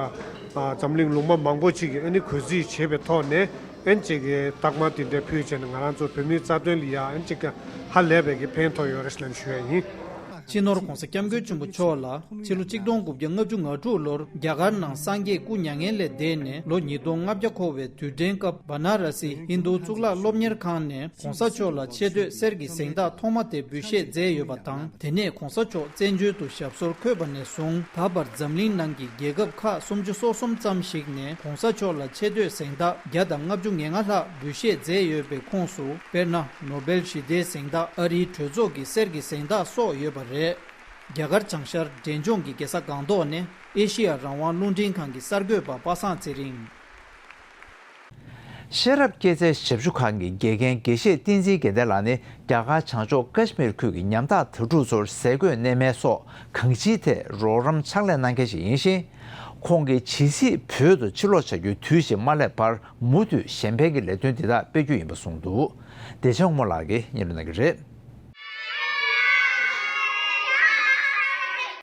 འཛམ་གླིང་ལུང་པ་མང་པོ་ཅིག་གིས་ཨེ་ནི་གུས་བརྩི་བྱེད་པའི་ཐོག་ནས་ཨེ་ནི་ཅིག་གི་རྟགས་མ་དེ་འདྲ་ཕུལ་བྱས་ནས་ང་རང་ཚོ་བོད་མིའི་རྩ་དོན་ལ་ཡ་ཨེ་ནི་ཅིག་གི་ཧ་ལས་པའི་གི་ཕན་ཐོགས་ཡོད་རེད་ཟེར་ནས་ཞུ་ཡ་ཡིན། སྤྱི་ནོར་༧གོང་ས་༧སྐྱབས་མགོན་ཆེན་པོ་མཆོག་ལ་ཕྱི་ལོ་ཆིག་སྟོང་དགུ་བརྒྱ་ལྔ་བཅུ་ང་དྲུག་ལོར་རྒྱ་གར་ནང་སངས་རྒྱས་སྐུ་མྱ་ངན་ལས་འདས་ནས་ལོ་ཉིས་སྟོང་ལྔ་བརྒྱ་འཁོར་བའི་དུས་དྲན་སྐབས་བ་ན་ར་སི་ཧིན་རྡུ་གཙུག་ལག་སློབ་གཉེར་ཁང་ནས་༧གོང་ས་མཆོག་ལ་ཆེ་བསྟོད་གསེར་གྱི་གཟེངས་རྟགས་ཐོག་མ་དེ་འབུལ་བཞེས་མཛད་ཡོད་པ་དང་། དེ་ནས་༧གོང་ས་མཆོག་བཙན་བྱོལ་དུ་ཞབས་སོར་འཁོད་པ་ནས་བཟུང་ད་བར་འཛམ་གླིང་ནང་གི་རྒྱལ་ཁབ་ཁག་སུམ་ཅུ་སོ་གསུམ་ཙམ་ཞིག་ནས་༧གོང་ས་མཆོག་ལ་ཆེ་བསྟོད་གཟེངས་རྟགས་བརྒྱ་དང་ལྔ་བཅུ་ང་ལྔ་ལྷག་འབུལ་བཞེས་མཛད་ཡོད་པའི་ཁོངས་སུ་དཔེར་ན། ནོ་བེལ་ཞི་བདེའི་གཟེངས་རྟགས། ཨ་རིའི་གྲོས་ཚོགས་ཀྱི་གསེར་གྱི་གཟེངས་རྟགས་སོགས་ཡོད་པ་རེད། རྒྱ་གར་བྱང་ཤར་འབྲས་ལྗོངས་ཀྱི་རྒྱལ་ས་སྒང་ཏོག་ནས་ཨེ་ཤེ་ཡ་རང་དབང་རླུང་འཕྲིན་ཁང་གི་གསར་འགོད་པ་པ་སངས་ཚེ་རིང་། ཤེས་རབ་སྐྱེད་ཚལ་ཞབས་ཞུ་ཁང་གི་དགེ་རྒན་དགེ་བཤེས་བསྟན་འཛིན་དགེ་ལྡན་ལགས་ནི་རྒྱ་གར་བྱང་ཕྱོགས་ཀ་ཤི་མིར་ཁུལ་གྱི་ཉམ་ཐག་དྭ་ཕྲུག་ཚོར་ཟས་གོས་གནས་མལ་སོགས་གང་ཅིའི་ཐད་རོགས་རམ་ཕྱག་ལས་གནང་མཁན་ཞིག་ཡིན་ཞིང་། ཁོང་གིས་ཇི་སྲིད་བོད་དུ་ཕྱིར་ལོག་བྱ་རྒྱུའི་དུས་ཤིག་མ་སླེབས་བར་མུ་མཐུད་གཞན་ཕན་གྱི་ལས་དོན་འདི་དག་སྤེལ་རྒྱུ་ཡིན་པ་གསུངས་འདུག་བདེ་ཆེན་དབང་མོ་ལགས་ཀྱིས་སྙན་སྒྲོན་གནང་གི་རེད།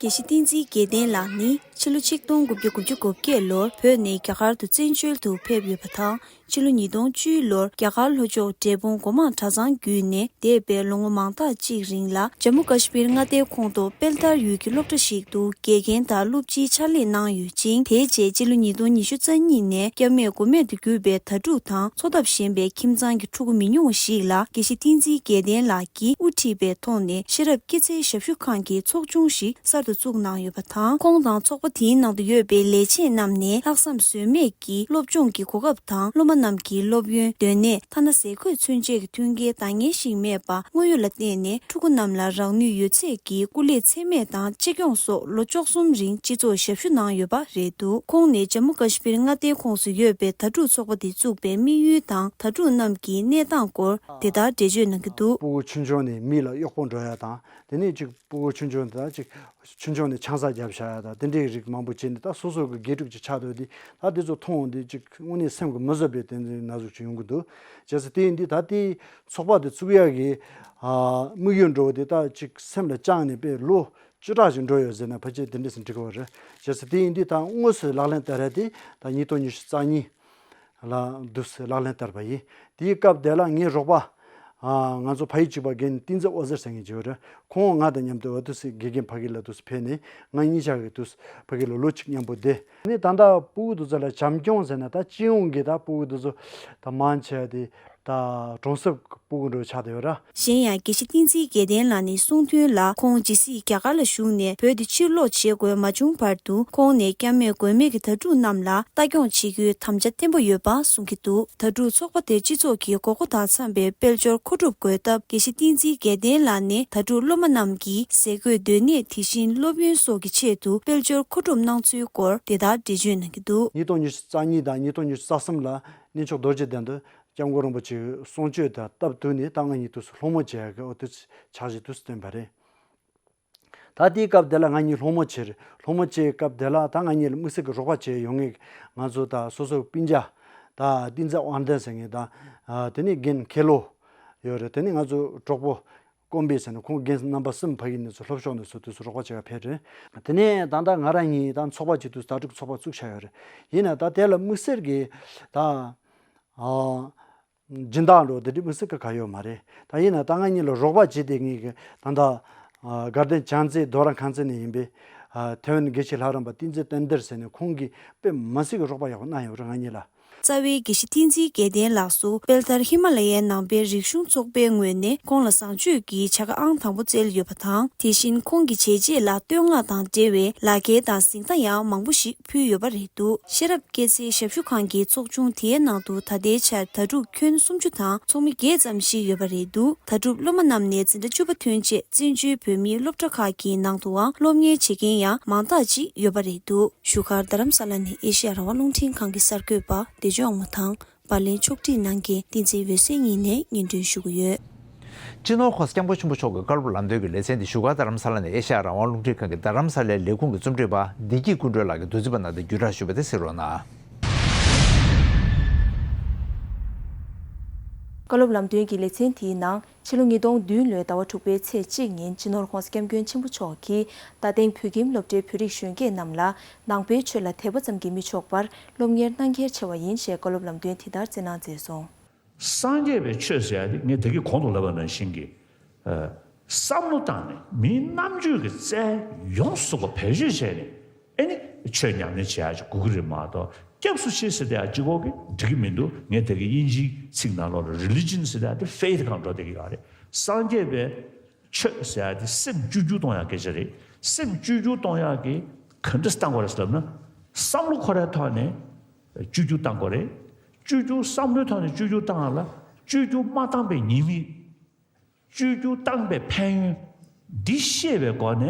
དགེ་བཤེས་བསྟན་འཛིན་དགེ་ལྡན་ལགས་ནི་ཕྱི་ལོ་ཆིག་སྟོང་དགུ་བརྒྱ་དགུ་བཅུ་གོ་བརྒྱད་ལོར་བོད་ནས་རྒྱ་གར་དུ་བཙན་བྱོལ་དུ་ཕེབས་ཡོད་པ་དང་། ཕྱི་ལོ་ཉིས་སྟོང་བཅུ་ལོར་རྒྱ་གར་ལྷོ་ཕྱོགས་འབྲས་སྤུངས་སྒོ་མང་གྲྭ་ཚང་བརྒྱུད་ནས་འདས་པའི་ལོ་ངོ་མང་དག་ཅིག་རིང་ལ་ཇམ་མུ་ཀ་ཤི་མིར་མངའ་སྡེའི་ཁོངས་གཏོགས་དཔལ་དར་ཡུལ་གྱི་སློབ་གྲྭ་ཞིག་ཏུ་དགེ་རྒན་དང་སློབ་སྤྱིའི་ཕྱག་ལས་གནང་ཡོད་ཅིང་། དེའི་རྗེས་སྤྱི་ལོ་ཉིས་སྟོང་ཉི་ཤུ་རྩ་གཉིས་ནས་སྐྱབས་མེད་མགོན་མེད་དུ་གྱུར་པའི་དྭ་ཕྲུག་དང་འཚོ་ཐབས་ཞན་པའི་ཁྱིམ་ཚང་གི་ཕྲུ་གུ་མི་ཉུང་བ་ཞིག་ལ་དགེ་བཤེས་བསྟན་འཛིན་དགེ་ལྡན་ལགས་ཀྱིས་དབུ་ཁྲིད་པའི་ཐོག་ནས་ཤེས་རབ་སྐྱེད་ཚལ་ཞབས་ཞུ་ཁང་གི་ཚོགས་ཆུང་ཞིག་གསར་དུ་བཙུགས་གནང་ཡོད་པ་དང་། ཁོང་དང་ཚོགས་པ་དེའི་ནང་དུ་ཡོད་པའི་ལས་བྱེད་རྣམས་ནས་ལྷག་བསམ་ཟོལ་མེད་ཀྱིས་སློབ་སྦྱོང་གི་གོ་སྐབས་དང་སློབ་མ་རྣམས་ཀྱི་སློབ་ཡོན། སྡོད་གནས། ཐ་ན་ཟས་གོས་ཚུན་ཆད་ཀྱི་མཐུན་རྐྱེན་འདང་ངེས་ཤིག་མེད་པ་དངོས་ཡོད་ལ་བརྟེན་ནས་ཕྲུ་གུ་རྣམས་ལ་རག་ནུས་ཡོད་ཚད་ཀྱི་སྐུ་ལས་ཚད་མེད་དང་གཅེས་སྐྱོང་སོགས་ལོ་བཅུ་གསུམ་རིང་སྤྱི་ཚོགས་ཞབས་ཞུ་གནང་ཡོད་པ་རེད་འདུག་ཁོང་ནས་ཇམ་མུ་ཀ་ཤི་མིར་མངའ་སྡེའི་ཁོངས་སུ་ཡོད་པའི་དྭ་ཕྲུག་ཚོགས་པ་དེ་བཙུགས་པའི་དམིགས་ཡུལ་དང་དྭ་ཕྲུག་རྣམས་ཀྱི་གནས་སྟངས་སྐོར་དེ་ལྟར་འགྲེལ་བརྗོད་གནང་གི་འདུག་སྤུ་གུ་ཆུང་ཆུང་ནས་མི་ལ་གཡོག་པོ་འགྲོ་ཡ་དང་། དེ་ནས་ཅིག་སྤུ་གུ་ཆུང་ཆུང་དང་ཅིག་ཆུང་ཆུང་ནས་ཆང་ས་བརྒྱབ་བཞག་ཡ་དང་དེ་འདྲའི་རིགས་མང་པོ་བྱས་ནས་ད་སོ་སོ་གི་དགེ་ཕྲུག་ཅིག་ཆགས་འདུག་དེ་ད་དེ་ཚོ་མཐོང་འོང་དུས་ཅིག་དངོས་གནས་སེམས་ཀྱི་མི་བཟོད་པའི་དེ་འདྲའི་ན་ཟུག་ཅིག་ཡོང་གི་འདུག་བྱས་ཙང་དེ་ཡིན་དུས་ད་ལྟའི་ཚོགས་པ་དེ་བཙུགས་ཡག་གི་ཨ་དམིགས་ཡུལ་འདྲ་བོ་དེ་ད་ཅིག་སེམས་ལ་བཅངས་ནས་དཔེ་ལོ་བཅུ་ཕྲག་ཅིག་འགྲོ་ཡོད་ཟེར་ན་ཕལ་ཆེར་དེ་འདྲས་སུ་འགྲིག་གི་ཡོད་རེད། བྱས་ཙང་དེ་ཡིན་དུས་ད་དངོས་སུ་ལག་ལེན་བསྟར་ཡ་དེ་ད་ཉིས་སྟོང་ཉི་ཤུ་རྩ་གཉིས་ལ་འདུག་སེ་ལག་ལེན་བསྟར་བ་ཡིན། དེའི་སྐབས་དེ་ལ་ངའི་རོགས་པ་ཨ་ང་ཚོ་ཕ་ཡུལ་གཅིག་པ་རྒན་བསྟན་འཛིན་ཨོ་ཟེར་ཟེར་མཁན་ཅིག་ཡོད་རེད། ཁོང་ང་དང་མཉམ་དུ་འོ་དུ་སེ་དགེ་རྒན་ཕ་གི་ལ་དུ་སེ་ཕེབས་ནས་ང་གཉིས་ཆ་གི་དུ་སེ་ཕ་གི་ལ་ལོ་གཅིག་མཉམ་པོ་བསྡད། ཨ་ནི་ད་ལྟ་སྤུ་གུ་དེ་ཚོ་ལ་བྱམས་སྐྱོང་ཟེར་ན་ད་སྤྱི་ཡོངས་ཀྱི་ད་སྤུ་གུ་དེ་ཚོ་ད་མང་ཆེ་བ་དེ་ད་གྲོང་གསེབ་སྤུ་གུ་འདྲ་ཆགས་བསྡད་ཡོད་ར། གཞན་ཡང་དགེ་བཤེས་བསྟན་འཛིན་དགེ་ལྡན་ལགས་ནས་གསུངས་དོན་ལ་ཁོང་ཇི་སྲིད་རྒྱ་གར་ལ་བཞུགས་ནས་བོད་དུ་ཕྱིར་ལོག་བྱེད་དགོས་མ་བྱུང་བར་དུ་ཁོང་ནས་སྐྱབས་མེད་མགོན་མེད་ཀྱི་དྭ་ཕྲུག་རྣམས་ལ་ལྟ་སྐྱོང་བྱེད་རྒྱུའི་དམ་བཅའ་བརྟན་པོ་ཡོད་པ་གསུང་གི་འདུག་དྭ་ཕྲུག་ཚོགས་པ་དེ་སྤྱི་ཚོགས་ཀྱི་དགོས་མཁོ་དང་འཚམས་པའི་དཔལ་འབྱོར་མཁོ་སྒྲུབ་དགོས་སྟབས་དགེ་བཤེས་བསྟན་འཛིན་དགེ་ལྡན་ལགས་ནས་དྭ་ཕྲུག་སློབ་མ་རྣམས་ཀྱི་ཟས་གོས་སྡོད་གནས་དེ་བཞིན་སློབ་ཡོན་སོགས་ཀྱི་ཆེད་དུ་དཔལ་འབྱོར་མཁོ་སྒྲུབ་གནང་ཚུལ་སྐོར་དེ་ལྟར་འགྲེལ་བརྗོད་གནང་གི་འདུག་ཉིས་སྟོང་ཉི་ཤུ་རྩ་གཉིས་དང་ཉིས་སྟོང་ཉི་ཤུ་རྩ་གསུམ་ལ་གནས་མཆོག་རྡོ་རྗེ་གདན་དུ་སྐྱབས་མགོན་རིན་པོ་ཆེའི་གསུང་ཆོས་དང་སྟབས་བསྟུན་ནས་ད་ང་གཉིས་དུས་སུ་སློང་མོ་བྱེད་ཡག་གི་འོ་དེ་འཆར་གཞི་དུས་སུ་བཏོན་པ་རེད། ད་དེའི་སྐབས་དེ་ལ་ང་གཉིས་སློང་མོ་བྱེད་རེད། སློང་མོ་བྱེད་སྐབས་དེ་ལ་ད་ང་གཉིས་ལ་དམིགས་བསལ་གྱི་རོགས་པ་བྱེད་ཡོང་མཁན་ང་ཚོ་ད་སོ་སོའི་སྤུན་ཀྱག་ད་བསྟན་འཛིན་དབང་ལྡན་ཟེར་མཁན་དང་དེ་ནས་རྒན་མཁན་སློབ་ཡོད་རེད། དེ་ནས་ང་ཚོ་གྲོགས་པོ་དཀོན་པས་ཟེར་ནས་ཁོང་རྒན་རྣམ་པ་གསུམ་ཕ་གི་ནས་ཚོ་ལྷོ་ཕྱོགས་ནས་ཚོ་དུས་སུ་རོགས་པ་བྱེད་ག་ཕེབས་རེད། དེ་ནས་ད་ལྟ་ང་རང་གཉིས་ད་ཚོགས་པ་བྱེད་དུས་དྭ་ཕྲུག་ཚོགས་པ་བཙུགས་བཞག་ཡོད་རེད། ཡིན་ན་ད་དེ་ལ་དམིགས་བསལ་གྱི་ད་ཨ་སྦྱིན་བདག་འགྲོ་དེ་འདྲའི་དམིགས་བསལ་གྱི་ག་ཡོད་མ་རེད། ད་ཡིན་ན་ད་ང་གཉིས་ལ་རོགས་པ་བྱེད་དེ་ངེས་ཀྱི་ད་ལྟ་ཨ་དགའ་ལྡན་བྱང་རྩེ་རྡོ་ར་ཁང་རྩེ་ནས་ཡིན་པའི་ཨ་ཐེ་ཝན་དགེ་བཤེས་ལྷ་རམས་པ་བསྟན་འཛིན་བསྟན་དར་ཟེར་ནས་ཁོང་གིས་དཔེ་མི་སྲིད་ཀྱི་རོགས་པ་ཡག་པོ་གནང་ཡོད་རེད་ང་གཉིས་ལ། རྩ་བའི་དགེ་བཤེས་བསྟན་འཛིན་དགེ་ལྡན་ལགས་སུ་དཔལ་ལྡན་ཧི་མ་ལ་ཡའི་ནང་པའི་རིག་གཞུང་ཚོགས་པའི་ངོས་ནས་ཁོང་ལ་བཟང་སྤྱོད་ཀྱི་བྱ་དགའ་ཨང་དང་པོ་བསྩལ་ཡོད་པ་དང་། དེ་བཞིན་ཁོང་གི་བྱས་རྗེས་ལ་བསྟོད་བསྔགས་དང་འབྲེལ་བའི་ལག་འཁྱེར་དང་གཟེངས་རྟགས་ཡང་མང་པོ་ཞིག་ཕུལ་ཡོད་པ་རེད་འདུག་ཤེས་རབ་སྐྱེད་ཚལ་ཞབས་ཞུ་ཁང་གི་ཚོགས་ཆུང་དེའི་ནང་དུ་ད་ལྟའི་ཆར་ད་ཕྲུག་ཁྱོན་སུམ་ཅུ་དང་ཚོགས་མི་བརྒྱད་ཙམ་ཞིག་ཡོད་པ་རེད་འདུག་ད་ཕྲུག་སློབ་མ་རྣམས་ནས་འཛིན་གྲྭ་བཅུ་པ་ཐོན་རྗེས་བཙན་བྱོལ་བོད་མིའི་སློབ་གྲྭ་ཁག་གི་ནང་དུའང་སློབ་གཉེར་བྱེད་མཁན་ཡང་མང་དག་ཅིག་ཡོད་པ་རེད་འདུག་བཞུགས་སྒར་རྡ་རམ་ས་ལ་ནས་ཨེ་ཤེ་ཡ་རང་དབང་རླུང་འཕྲིན་ཁང་གི་གསར་འགོད་པ་བདེ་ལྕོག་དབང་མོ་དང་། པར་ལེན་ཕྱོགས་སྒྲིག་གནང་མཁན་བསྟན་འཛིན་འོད་ཟེར་གཉིས་ནས་སྙན་སྒྲོན་ཞུ་གི་ཡོད། སྤྱི་ནོར་༸གོང་ས་༸སྐྱབས་མགོན་ཆེན་པོ་མཆོག་གི་བཀའ་སློབ་ལམ་སྟོན་གྱི་ལེ་ཚན་འདི་བཞུགས་སྒར་རྡ་རམ་ས་ལ་ནས་ཨེ་ཤ་ཡ་རང་དབང་རླུང་འཕྲིན་ཁང་གི་རྡ་རམ་ས་ལའི་ལས་ཁུངས་ཀྱི་རྩོམ་སྒྲིག་པ་བདེ་སྐྱིད་ཀུན་སྒྲོན་ལགས་ཀྱིས་བསྡུ་སྒྲིག་པ་གནང་སྟེ་བརྒྱུད་བསྒྲགས་ཞུས་པ་དེ་གཟིགས་རོགས་གནང་། བཀའ་སློབ་ལམ་སྟོན་གྱི་ལེ་ཚན་དེའི་ནང་ཕྱི་ལོ་ཉིས་སྟོང་བདུན་ལོའི་ཟླ་བ་དྲུག་པའི་ཚེས་གཅིག་ཉིན་སྤྱི་ནོར་༸གོང་ས་༸སྐྱབས་མགོན་ཆེན་པོ་མཆོག་གིས་རྡ་སྟེང་བོད་ཁྱིམ་སློབ་གྲྭའི་བོད་རིགས་གཞོན་སྐྱེས་རྣམས་ལ་ནང་པའི་ཆོས་ལ་དད་པ་ཙམ་གྱིས་མི་ཆོག་པར་སློབ་གཉེར་གནང་གལ་ཆེ་བ་ཡིན་ཞེས་བཀའ་སློབ་ལམ་སྟོན་དེ་ལྟར་སྩལ་གནང་མཛད་སོང་། སངས་རྒྱས་པའི་ཆོས་ཟེར་ཡ་དེ་ངས་ད་གིན་གོང་དུ་ལབ་པ་ནང་བཞིན་གྱི་ཨ་བསམ་བློ་བཏང་ནས་མིའི་རྣམ་དཔྱོད་ཀྱི་རྩལ་ཡོངས་སུ་རྫོགས་པ་བེད་སྤྱོད་བྱས་ནས་ཨེ་ནི་ཆོས་ཉམས་ལེན་བྱེད་ཡ་ཅིག་དགོས་ཀྱི་རེད་མ་གཏོགས་སྐྱབས་སུ་མཆི་ཟེར་དེ་ཡ་གཅིག་པོ་གིས་འགྲིག་གི་མི་འདུག་ངས་ད་གིན་དབྱིན་ཇིའི་ཚིག་ནང་ལོགས་ལ་རི་ལི་ཇན་ཟེར་དེ་ཡ་དེ་ཕེ་ཐི་སྒང་འགྲོ་བསྡད་ཀྱི་ཡོད་རེད། སངས་རྒྱས་པའི་ཆོས་ཟེར་ཡ་དེ་སེམས་བཅོས་བསྒྱུར་གཏོང་ཡ་སྐད་ཆ་རེད། སེམས་བཅོས་བསྒྱུར་གཏོང་ཡ་གི་ག་འདྲ་བཏང་དགོས་རེད་ཟེར་ལབ་ན། བསམ་བློ་ཁོ་རའི་ཐོག་ནས་བཅོས་བསྒྱུར་བཏང་དགོས་རེད། བཅོས་བསྒྱུར་བསམ་བློའི་ཐོག་ནས་བཅོས་བསྒྱུར་བཏང་ཡ་ལ་བཅོས་བསྒྱུར་མ་བཏང་པའི་ཉེས་དམིགས། བཅོས་བསྒྱུར་བཏང་པའི་ཕན་ཡོན། འདི་ཤེས་པའི་སྒོ་ནས་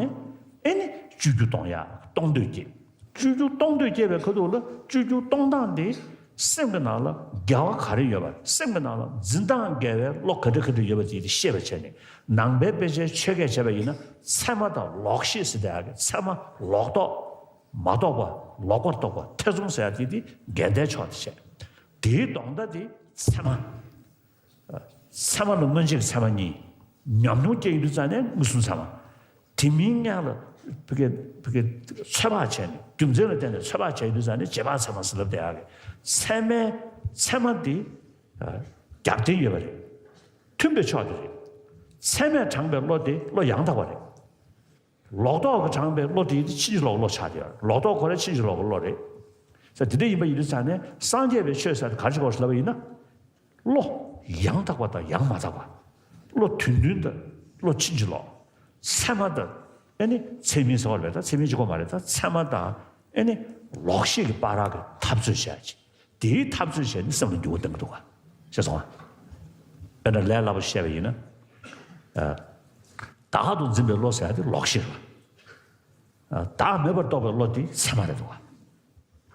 ཨེ་ནི་བཅོས་བསྒྱུར་གཏོང་ཡ་གཏོང་འདོད་སྐྱེས། བཅོས་བསྒྱུར་གཏོང་འདོད་སྐྱེས་པའི་ཁ་ཐུག་ལ་བཅོས་བསྒྱུར་གཏོང་སྟངས་དེ་སེམས་ཀྱི་ནང་ལ་འགལ་བ་ག་རེ་ཡོད་པ། སེམས་ཀྱི་ནང་ལ་འཛིན་སྟངས་འགལ་བའི་བློ་ག་འདྲ་ག་འདྲ་ཡོད་པ་དེ་དེ་ཤེས་པ་བྱས་ནས། ནང་པའི་དཔེ་ཆའི་ཆོས་སྐད་བྱས་པ་ཡིན་ན་ཚད་མ་དང་ལོག་ཤེས་ཟེར་དེ་ཡ་གི་ཚད་མ་ལོག་རྟོག་མ་རྟོགས་པ། ལོག་པར་རྟོག་པ། ཐེ་ཚོམ་ཟེར་ཡ་དེ་དེ་འགལ་ཟླའི་ཕྱོགས་དེ་བྱས། དེའི་ལྡོག་ཟླ་དེ་ཚད་མ། ཚད་མ་ལ་སྔོན་ཆད་ཀྱི་ཚད་མ་གཉིས། ཉམས་མྱོང་སྐྱེ་ཡོང་དུས་ཙང་ནས་མངོན་སུམ་ཚད་མ། དེ་མིན་སྔོན་ལ་ཕ་གི་ཕ་གི་ཚོད་དཔག་བྱས་ནས་རྒྱུ་མཚན་ལ་བརྟེན་ནས་ཚོད་དཔག་བྱས་ཡོང་དུས་ཙང་ནས་རྗེས་དཔག་ཚད་མ་ཟེར་ལབ་བསྡད་ཡག་གི། ཚད་མའི་ཚད་མ་འདི་རྒྱབ་རྟེན་ཡོད་པ་རེད། མཐུན་པའི་ཕྱོགས་དེ་རེད། ཚད་མས་དྲངས་པའི་བློ་དེ་བློ་ཡང་དག་པ་རེད། ལོག་རྟོག་གིས་དྲངས་པའི་བློ་དེ་ཕྱིན་ཅི་ལོག་གི་བློ་ཆགས་བསྡད་ཡོད་རེད། ལོག་རྟོག་ཁོ་རང་ཕྱིན་ཅི་ལོག་གི་བློ་རེད། ས་དེ་འདྲ་ཡིན་པ་ཡིན་དུས་ཙང་ནས་སངས་རྒྱས་པའི་ཆོས་ཟེར་དེ་ག་རེ་བྱེད་དགོས་ལབ་པ་ཡིན་ན། བློ་ཡང་དག་པ་དང་ཡང་མ་དག་པ། བློ་དོན་མཐུན་དང་བློ་ཕྱིན་ཅི་ལོག་ཚད་མ་དང་ཨེ་ནི་ཚད་མིན་ཟེར་བ་རེད། ད་ཚད་མིན་གཅིག་པོ་མ་རེད། ད་ཚད་མ་དང་ཨེ་ནི་ལོག་ཤེས་ཀྱི་བར་གྱི་འཐབ་རྩོད་བྱ་ཡ་ཅིག་དེའི་འཐབ་རྩོད་བྱས་ནས་སེམས་ལ་འགྱུར་བ་གཏོང་གི་འདུག་ག་ཤེས་སོང་ང་། དཔེར་ན་ལས་སླ་པོ་བཤད་པ་ཡིན་ན། ཨ། བདག་ཏུ་འཛིན་པའི་བློ་ཟེར་ཡ་དེ་ལོག་ཤེས་རེད། ཨ། བདག་མེད་པར་རྟོགས་པའི་བློ་དེ་ཚད་མ་རེད་འདུག་ག་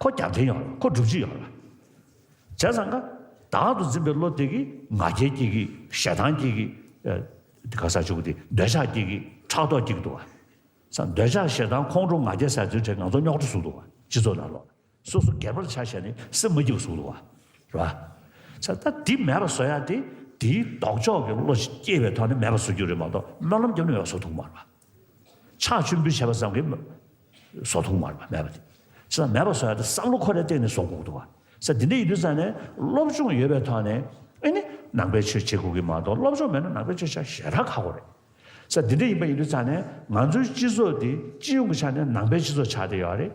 ཁོ་རྒྱབ་རྟེན་ཡོད་རེད། ཁོ་སྒྲུབ་བྱེད་ཡོད་རེད། བྱས་ཙང་ཀ་བདག་ཏུ་འཛིན་པའི་བློ་དེ་གིས་ང་རྒྱལ་སྐྱེ་གི། ཞེ་སྡང་སྐྱེ་གི། ཨ། དེ་ག་ས་བྱུང་གི་དེ་འདོད་ཆགས་སྐྱེ་གི། ཕྲག་དོག་སྐྱེ་གི་འདུག་ག་ས་འདོད་ཆགས་ཞེ་སྡང་ཁོང་ཁྲོ་ང་རྒྱལ་ཟེར་ཚུལ་དེ་ང་ཚོ་རྙོག་དྲ་བཟོ་འདུག་ག་སྤྱི་ཚོགས་ནང་ལོགས་སོ་སོ་སྒེར་པར་ཆ་བཞག་ནས་སེམས་མ་སྐྱིད་པ་བཟོ་འདུག་ག་རེད་བ། ས་ད་འདི་མེད་པ་བཟོ་ཡ་དེ་དེའི་ལྡོག་ཕྱོགས་ཀྱི་བློ་ཞིག་སྐྱེས་པའི་ཐོག་ནས་མེད་པ་བཟོ་རྒྱུ་རེད་མ་གཏོགས་སྨོན་ལམ་བརྒྱབ་ནས་མེད་པ་བཟོ་ཐུབ་མ་རེད་བ། ཕྱག་མཆོད་འབུལ་བྱས་པ་ཙམ་གྱིས་བཟོ་ཐུབ་མ་རེད་བ། མེད་པ་དེ། ས་མེད་པ་བཟོ་ཡ་དེ་བསམ་བློ་ཁོ་རའི་སྟེང་ནས་བཟོ་དགོས་འདུག་བ། ས་དེ་འདྲ་ཡིན་དུས་ཙང་ནས་སློབ་སྦྱོང་ཡོད་པའི་ཐོག་ནས་ཨེ་ནི་ནང་པའི་ཆོས་བྱེད་དགོས་ཀྱི་མ་གཏོགས་སློབ་སྦྱོང་མེད་ན་ནང་པའི་ཆོས་བྱ་ཞེ་དྲག་ཁག་པོ་རེད། ས་དེ་འདྲ་ཡིན་པ་ཡིན་དུས་ཙང་ནས་ང་ཚོའི་སྤྱི་ཚོགས་འདི་སྤྱི་ཡོངས་ཀྱི་ཆ་ནས་ནང་པའི་སྤྱི་ཚོགས་ཆགས་བསྡད་ཡོད་རེད།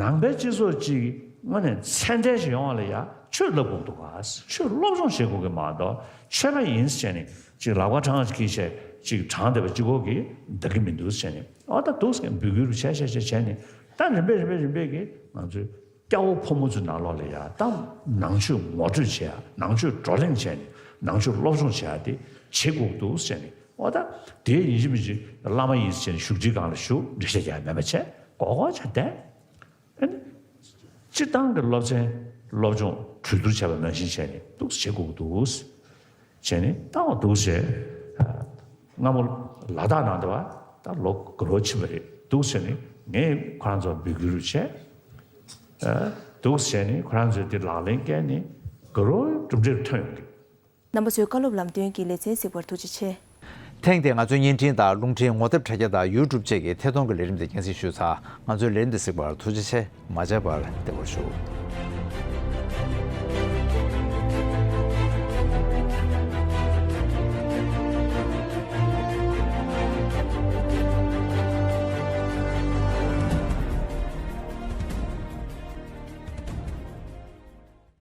ནང་པའི་སྤྱི་ཚོགས་ཅིག་དངོས་གནས་ཚད་ལྡན་ཞིག་ཡོང་བ་ལ་ཡ་ཆོས་བསླབ་དགོས་འདུག་ག་ཆོས་སློབ་སྦྱོང་བྱེད་དགོས་ཀྱི་མ་གཏོགས་ཆོས་པ་ཡིན་ཟེར་ནས་ཅིག་ལག་པ་བྲང་གིས་བྱས་ཅིག་བྲང་བསྡད་པ་གཅིག་པོ་གིས་འདང་གི་མི་འདུག་ཟེར་ནས། ཨ་ད་འདུག་ཟེར་འབོད་སྐུལ་བྱས་བྱས་བྱས་བྱས་ནས་ད་རིམ་པས་རིམ་པས་རིམ་པས་ཀྱིས་ང་ཚོའི་སྐྱ་བོ་ཕོ་མོ་ཚོའི་ནང་ལོགས་ལ་ཡ་ད་ནང་ཆོས་ངོ་སྤྲོད་བྱེད་ཡ། ནང་ཆོས་བགྲོ་གླེང་བྱས་ནས་ནང་ཆོས་སློབ་སྦྱོང་བྱེད་ཡ་དེ་བྱེད་དགོས་འདུག་ཟེར་ནས། ཨོ་ད་དེ་ཡིན་གཅིག་མིན་གཅིག་བླ་མ་ཡིན་ཟེར་ནས་བཞུགས་ཁྲིའི་སྒང་ལ་བཞུགས། འགྲེལ་བཤད་རྒྱག་ཡ་མེད་པ་བྱས་གོ་གོ་བྱས་བསྡད། ཨ་ནི་སྤྱིར་བཏང་གི་སློབ་ཚན་སློབ་སྦྱོང་གྲོས་བསྡུར་བྱས་པ་ནང་བཞིན་བྱས་ནས་འདུག་བྱེད་དགོས་འདུག་བྱས་ནས་ད་འོ་འདུག་བྱས། སྔ་མོ་ལ་དྭགས་ནང་དུ་བ་ད་ལོ་དགུ་ལོ་ཕྱིན་པ་རེད། འདུག་བྱས་ནས་ངས་ཁོ་རང་ཚོར་འབོད་སྐུལ་བྱས། འདུག་བྱས་ནས་ཁོ་རང་ཚོས་དེ་ལག་ལེན་བཀལ་ནས་དགུ་ལོ་གྲུབ་འབྲས་ཐོན་ཡོང་གི། རྣམ་པ་ཚོས་བཀའ་སློབ་ལམ་སྟོན་གྱི་ལེ་ཚན་གཟིགས་པར་ཐུགས་རྗེ་ཆེ། ཐེངས་འདིར་ང་ཚོའི་བརྙན་འཕྲིན་དང་རླུང་འཕྲིན་ངོ་དེབ་དྲ་རྒྱ་དང་ཡུ་ཊུབ་བཅས་ཀྱི་ཐད་གཏོང་གི་ལས་རིམ་དེ་རྒྱང་སྲིང་ཞུས་ཚར། ང་ཚོའི་ལས་རིམ་དེ་གཟིགས་པར་ཐུགས་རྗེ་ཆེ། མ་བརྗེད་པར་བདེ་པོར་བཞུགས།